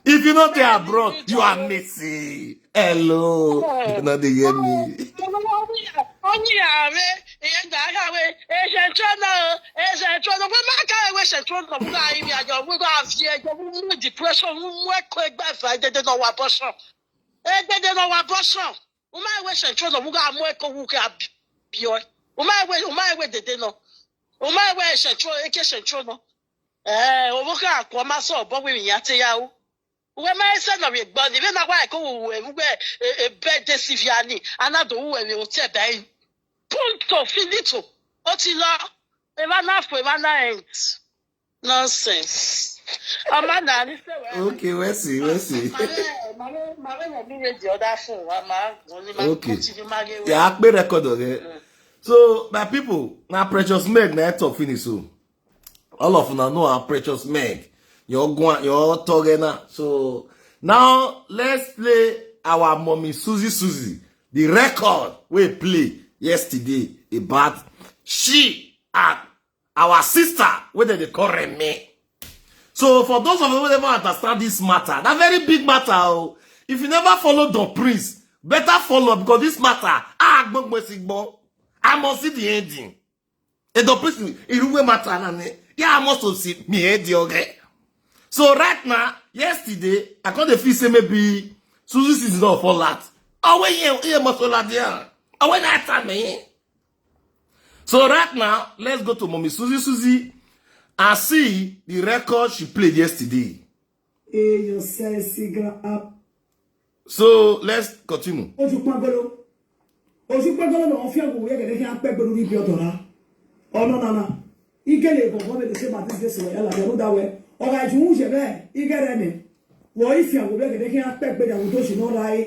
If you not there abroad, you are missing. Hello. You not dey hear me. Onye are, onye are, eh, that are, eh, central, no, eh, central, no. We make our way central, no, we go have here, we move depression, we move quick by five, they don't know what abortion. Eh, they don't know what abortion. We make way central, no, we go more quick, we can be, we make way, we make way, they don't know. We make way central, eke central, no. Eh, we can come as so, but we ya te ya o. We make say no, we gbadi, we na wa ko we, we, eh, eh, birthday Siviani, another we, we hotel by. Punto, finito. Otila, Evana, Evana, end. Nonsense. Amanda, I say, well, Okay, we'll see, we'll see. Mare, Mare, Mare, let me read the other phone. Wa ma, only ma, Okay. Continue, Mare, Yeah, I play record of it. So, my people, now Precious Meg, now talk finish so. All of una know our Precious Meg. Your guan, your togena. So now let's play our mommy Susie Susie. The record we play yesterday about she and our sister, whether they call me. So for those of you who never understand this matter, that very big matter, oh, if you never follow the prince, better follow because this matter, ah, gbogbo sigbo, I must see the ending. And the prince, it will matter, and yeah, I must see me head the okay. So right now, yesterday, I can't feel say maybe Susie is not for that. Oh wait, yeah, yeah, must for that, yeah. Oh wait, that time, eh? So right now, let's go to Mommy Susie Susie and see the record she played yesterday. Hey, your sexy girl up. So let's continue. Ojú pọ́ngọ́lọ́. Ojú pọ́ngọ́lọ́ náà wọ́n fi àgùn wíyá gẹ̀dẹ́ kí á pẹ́ gbẹ̀rú níbi ọ̀dọ̀ rá. Ọ̀nà nana. Igele ìbọ̀bọ̀ bẹ̀rẹ̀ ṣe màtí ṣe sọ̀rọ̀ yálà bẹ̀rù dáwẹ́. Ọ̀gá ìjù ń ṣe bẹ́ẹ̀. Igẹ̀rẹ̀ ni. Wọ́n yìí fi àgùn wíyá gẹ̀dẹ́ kí á pẹ́ gbẹ̀rú àwọn tó ṣì náà ra é.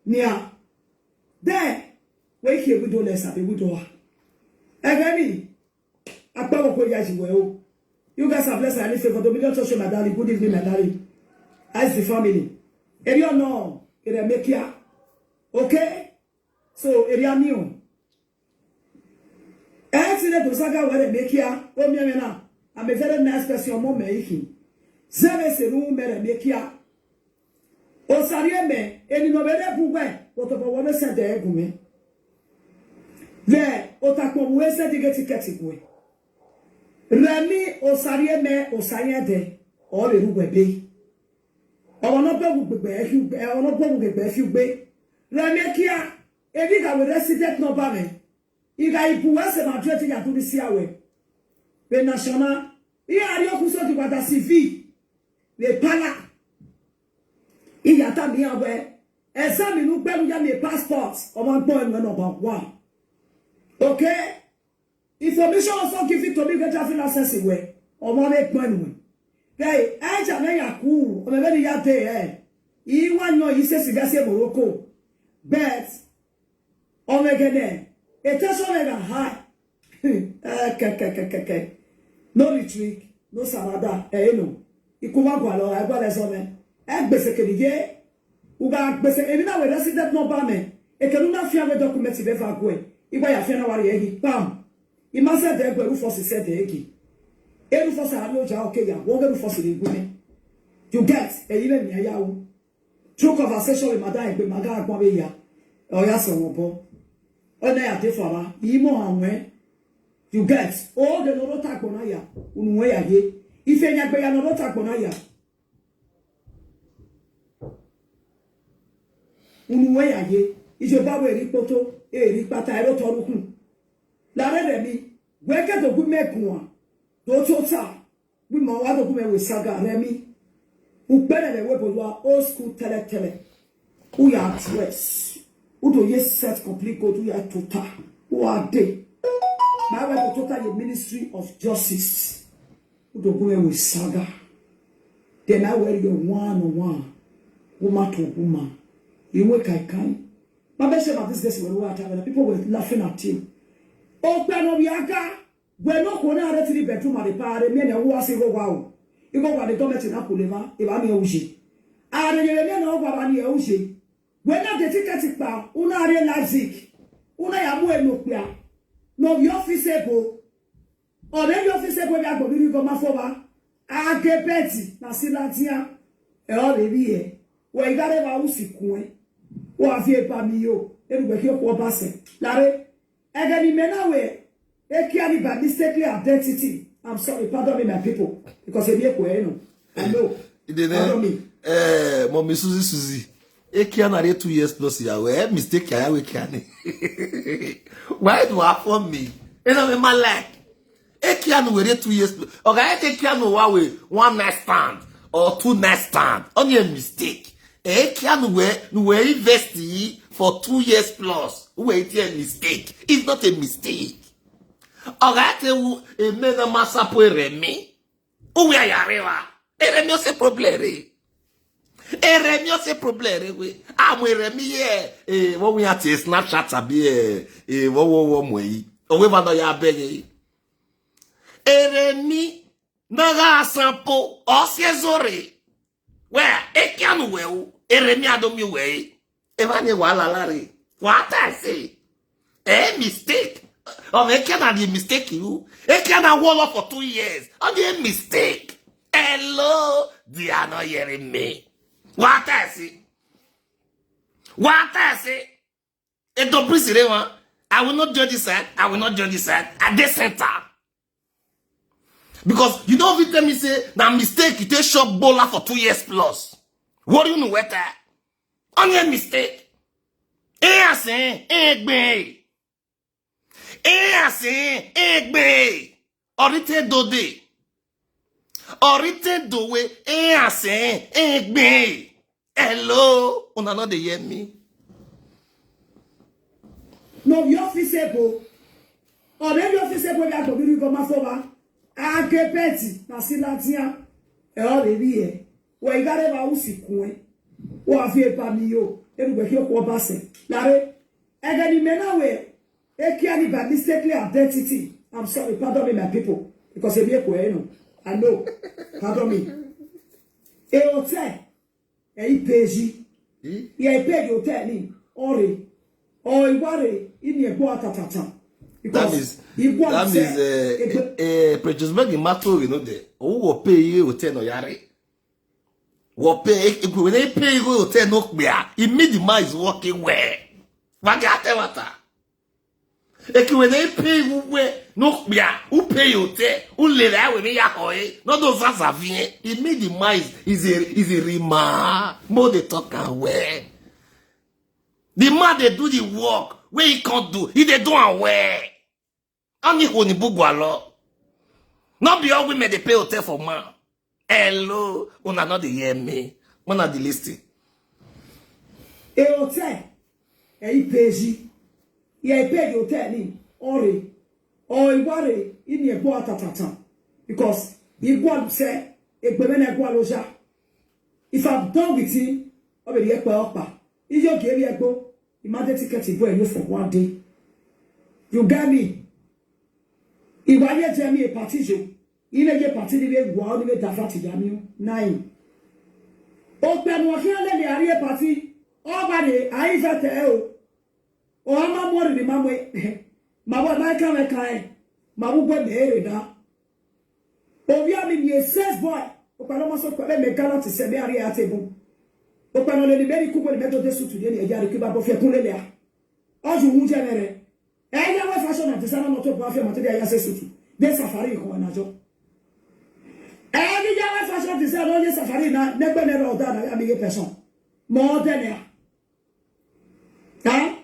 Ní à. Dẹ́ẹ̀. Wọ́n kì í ebi dó lẹ̀ sàbí ebi dó wa. Ẹgbẹ́ mi. Akpẹ́ wọ́n kò yá jù wẹ̀ o. You guys are blessed and favored. Dominion Church, my darling. Good evening, my darling. How's the family? Eri ọ̀nà. Eri mekia. Okay? So, eri ami o. Eh, ti le to saga were mekia. O mi eme na. I'm a very nice person. Omo me iki. Zeme se ru mere mekia. O sari eme. Eni no bere bugwe. But obo wo me send e gu me. Ve, otakpo wo send e get ticket gu e. Remi, osari eme, osari ede. O le ru we be. Owo no be wu gbegbe e fi ugbe, owo no be wu gbegbe e fi ugbe. Remi kia, ebi ga we resident number me. Iga ibu we se Madrid ya du ni si awe. Be national. I ari oku so di wada C V. Le pala. Iya ta mi awe. Examine ugbe ya mi passport. Omo gbo enu number one. Okay? Information also given to me get traffic license we. Omo me gbo enu. Hey, eja me ya ku. Omo me ni ya te eh. Iwa no yi se siga se Morocco. But omegene, attention level high. Eh, ke, ke, ke, ke, ke. No retreat, no surrender. Eh, no. Ikuma gwalo, eh, gwale zome. Eh, gbese kedi ye. Uga gbese, emi na we resident number me. Ekenu na fia we document be va gwe. Igba ya fia na wari egi. Bam. Ima se de gwe Rufus se de egi. E Rufus a no ja oke ya. Wo ge Rufus ni gune. You get? E ile mi ya o. True conversation with Madam Egbe, Madam Agbabeya. Oya so won bo. Ona ya de fara. Imo anwe. You get? O de no rota gbona ya. Unu we ya ye. Ife nya gbe ya no rota gbona ya. Unu we ya ye. Ije ba we ri poto, e ri pata, e ro torukun. La re re mi. We ke do gu me kun wa. Do to ta. We mo wa do gu me we saga re mi. U pere le we bo wa old school tele tele. U ya dress. U do ye set complete go do ya tota. U a de. Ma we do tota ye ministry of justice. U do gu me we saga. Then I wear your one on one. Woman to woman. You work I can. My best friend, this guy, we were at people were laughing at him. Open up yaga. We no kona are three bedroom at the party. Me na who ase go wow. You go wa the government na kuleva. Iba mi uji. Are ye me na wa ba ni uji. We na de ticket pa. Una are Leipzig. Una ya mu eno pia. No your office ebo. Ore your office ebo ya go bi go ma fo ba. Age beti na silatia. E o le bi e. We igare ba usi kun e. Wa fi e pa mi yo. E ru gbe ki o ko ba se. Lare. Ege ni me na we. E ki ani by mistakenly identity. I'm sorry, pardon me, my people. Because e bi e ko e no. I know. Pardon me. Eh, Mommy Susie Susie. E ki ana re two years plus ya we. Eh, mistake ya we ki ani. Why do I for me? E no me my like. E ki anu we re two years plus. Oga e ki anu wa we one night stand or two night stand. Only a mistake. E ki anu we, nu we invest yi for two years plus. We it a mistake. It's not a mistake. Oga te wu e me na masapo ere mi. Uwe ya rewa. Ere mi o se problem re. Ere mi o se problem re we. Amu ere mi ye. Eh, wo we ati Snapchat abi eh, eh, wo wo wo mo yi. Owe va no ya bege. Ere mi na ga sampo o se zore. We, e ki anu we o. Ere mi ado mi we. E va ni wa la la re. What I say? Eh, mistake. O me ki ana di mistake you. E ki ana wall for two years. O di mistake. Hello, they are not hearing me. What I say? What I say? E do prison re wan. I will not judge this side. I will not judge this side. At the center. Because you don't fit tell me say na mistake you take shop bowler for two years plus. What do you know what that? Only a mistake. E ase, e gbe. E ase, e gbe. Orite dode. Orite dowe, e ase, e gbe. Hello, una no dey hear me? No, your office ebo. Or maybe office ebo ya go bi go ma fo ba. Age beti na silatia. E o le bi e. We igare ba usi kun e. Wa fi e pa mi yo. E ru gbe ki o ko ba se. Lare. Ege ni me na we. E ki ani by mistakenly identity. I'm sorry, pardon me, my people. Because e bi e ko e no. I know. Pardon me. E hotel. E ipeji. Hmm? E ipeji hotel ni. Ore. O iware ini e gbo atatata. That Because means, igbo that means, hotel. Uh, uh, Precious Beg in Mato, you know, the who will pay you hotel no yare. What pay? If we dey pay you hotel no kpia, it mean the man is working well. Wage ate wata. If we dey pay you well no kpia, who pay you hotel? Who lay there with me ya hoye? No do zaza vie. It mean the man is, is a is a rima. Mo dey talk am well. The man dey do the work wey he can't do. He dey do am well. Ani honi bugwalo. No be all women dey pay hotel for man. Hello, una no dey hear me. Una dey listen. A hotel, e ipeji. Ye ipeji hotel ni ore. O iware ini egbo atatata. Because igwa se egbe mena egwa loja. If I'm done with him, o be the ekpa okpa. Iyo geri egbo. Imagine ticket boy you for one day. You get me? Iwa ye je mi a party jo. Ile ye party ni we gwa ni we dafa ti ya mi nine. O pe mo ki ale ni ari a party. O ba de ai za te o. O ama mo ri ma mo. Ma wa na ka me kai. Ma wo gwe mere da. Obi ami mi a sales boy. O pa lo mo so ko le me gala ti se me ari a table. O pa no le ni beri ku ko ni me do de sutu de ni e ya ri ki ba bo fe kun le le a. O ju wu je mere. E ya we fashion and design no to bo afi ma te de ya se sutu. De safari ko na jo. E ni ya we fashion design no ye safari na ne gbe ne ro da na ya mi ye person. Mo de ne a. Hein?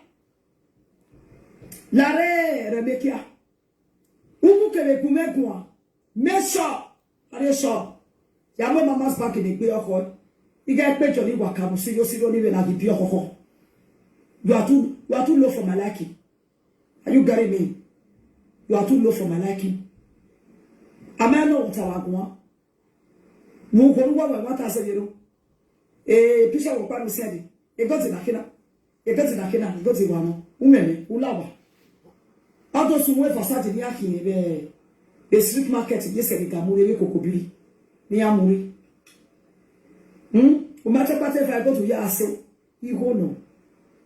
Lare remekia. Umu kele gume gua. Make sure. Are you sure? Ya mo mama's back in the gbe oko. Iga pe jo ni wa kabu si yo si yo ni we na di bi oko. You are too, you are too low for my liking. Are you getting me? You are too low for my liking. Am I not what I want? Mo ko ruwa wa wa ta se yero. E pisa wo pa mi se di. E go ti na kina. E go ti na kina, e go ti wa no. Umeme, ulawa. Ado su we fasati ni aki be. E street market ye se ga muri we kokobiri. Ni amuri. Hmm? O ma te pate fa go to ya aso. Iho no.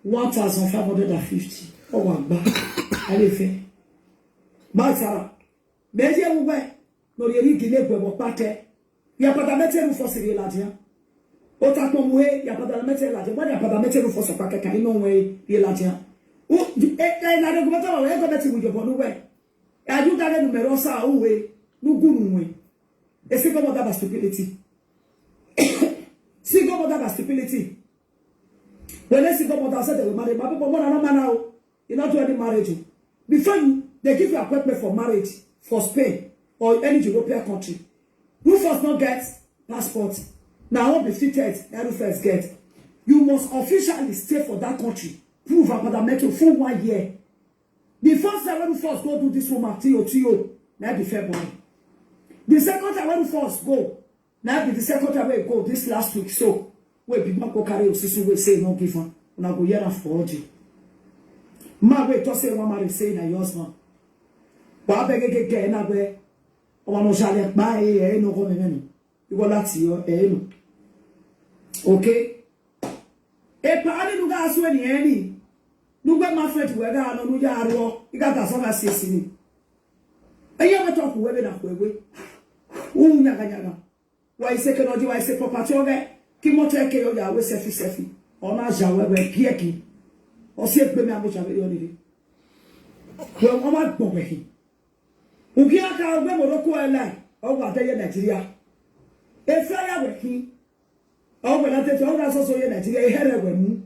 One thousand five hundred and fifty. O wa gba. Ale fe. Ma sara. Meje uwe. No ye ri gile gbe bo pate. Ya pada mete ru fo siri la dia. O ta ko mu he, ya pada mete la dia. Wa ya pada mete ru fo so pa keka ino we ye la dia. U e e na de gumata wa we go mete wu yo bo nu we. Ya ju da le numerosa u we. Nu gunu we. E si go mo da ba stupidity. Si go mo da ba stupidity. When I see God, I said, "My people, what are not now? You not do any marriage." Before you, they give you appointment for marriage for Spain or any European country. Rufus not get passport. Now, all be fitted, na Rufus get. You must officially stay for that country. Prove about that metal for one year. The first time when Rufus go do this woman, T O T O, na be February. The second time when Rufus go, na be the second time we go this last week. So, we be back go carry Osusu, we say no give am. Una go hear am for audio. Ma we to say one marry say na your husband. Wa be ge ge ge na we. O wa no jale pa e e no go me me no. Iwo lati yo e no. Okay. E pa ani nu ga asu eni eni. Nu gbe ma friend we ga no nu ya ro. I ga da so ga si si ni. E ye we to ku we be na ku we. U nyaga nyaga. Wa ise ke no di wa ise property oge. Ki mo te ke yo ya we sefi sefi. Ona ja we we ki e ki. O si e gbe mi amucha we yo ni. We o ma gbo we ki. Ugi aka ogbe Morocco airline. O wa de ye Nigeria. E fly ya we ki. O we na te o na so so ye Nigeria. E here we mu.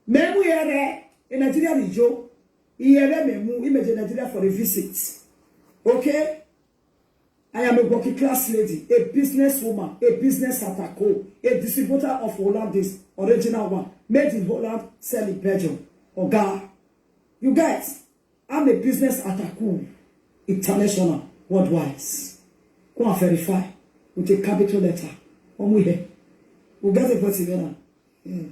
Me mu here. E Nigeria ni jo. E here me mu. I me je Nigeria for a visit. Okay? I am a working class lady, a businesswoman, a business attaco, a distributor of Hollandaise, original one, made in Holland, sell in Belgium. Oga, you guys, I'm a business attaco, international, worldwide. Go and verify with a capital letter. When we here, we get a person there now. Hmm.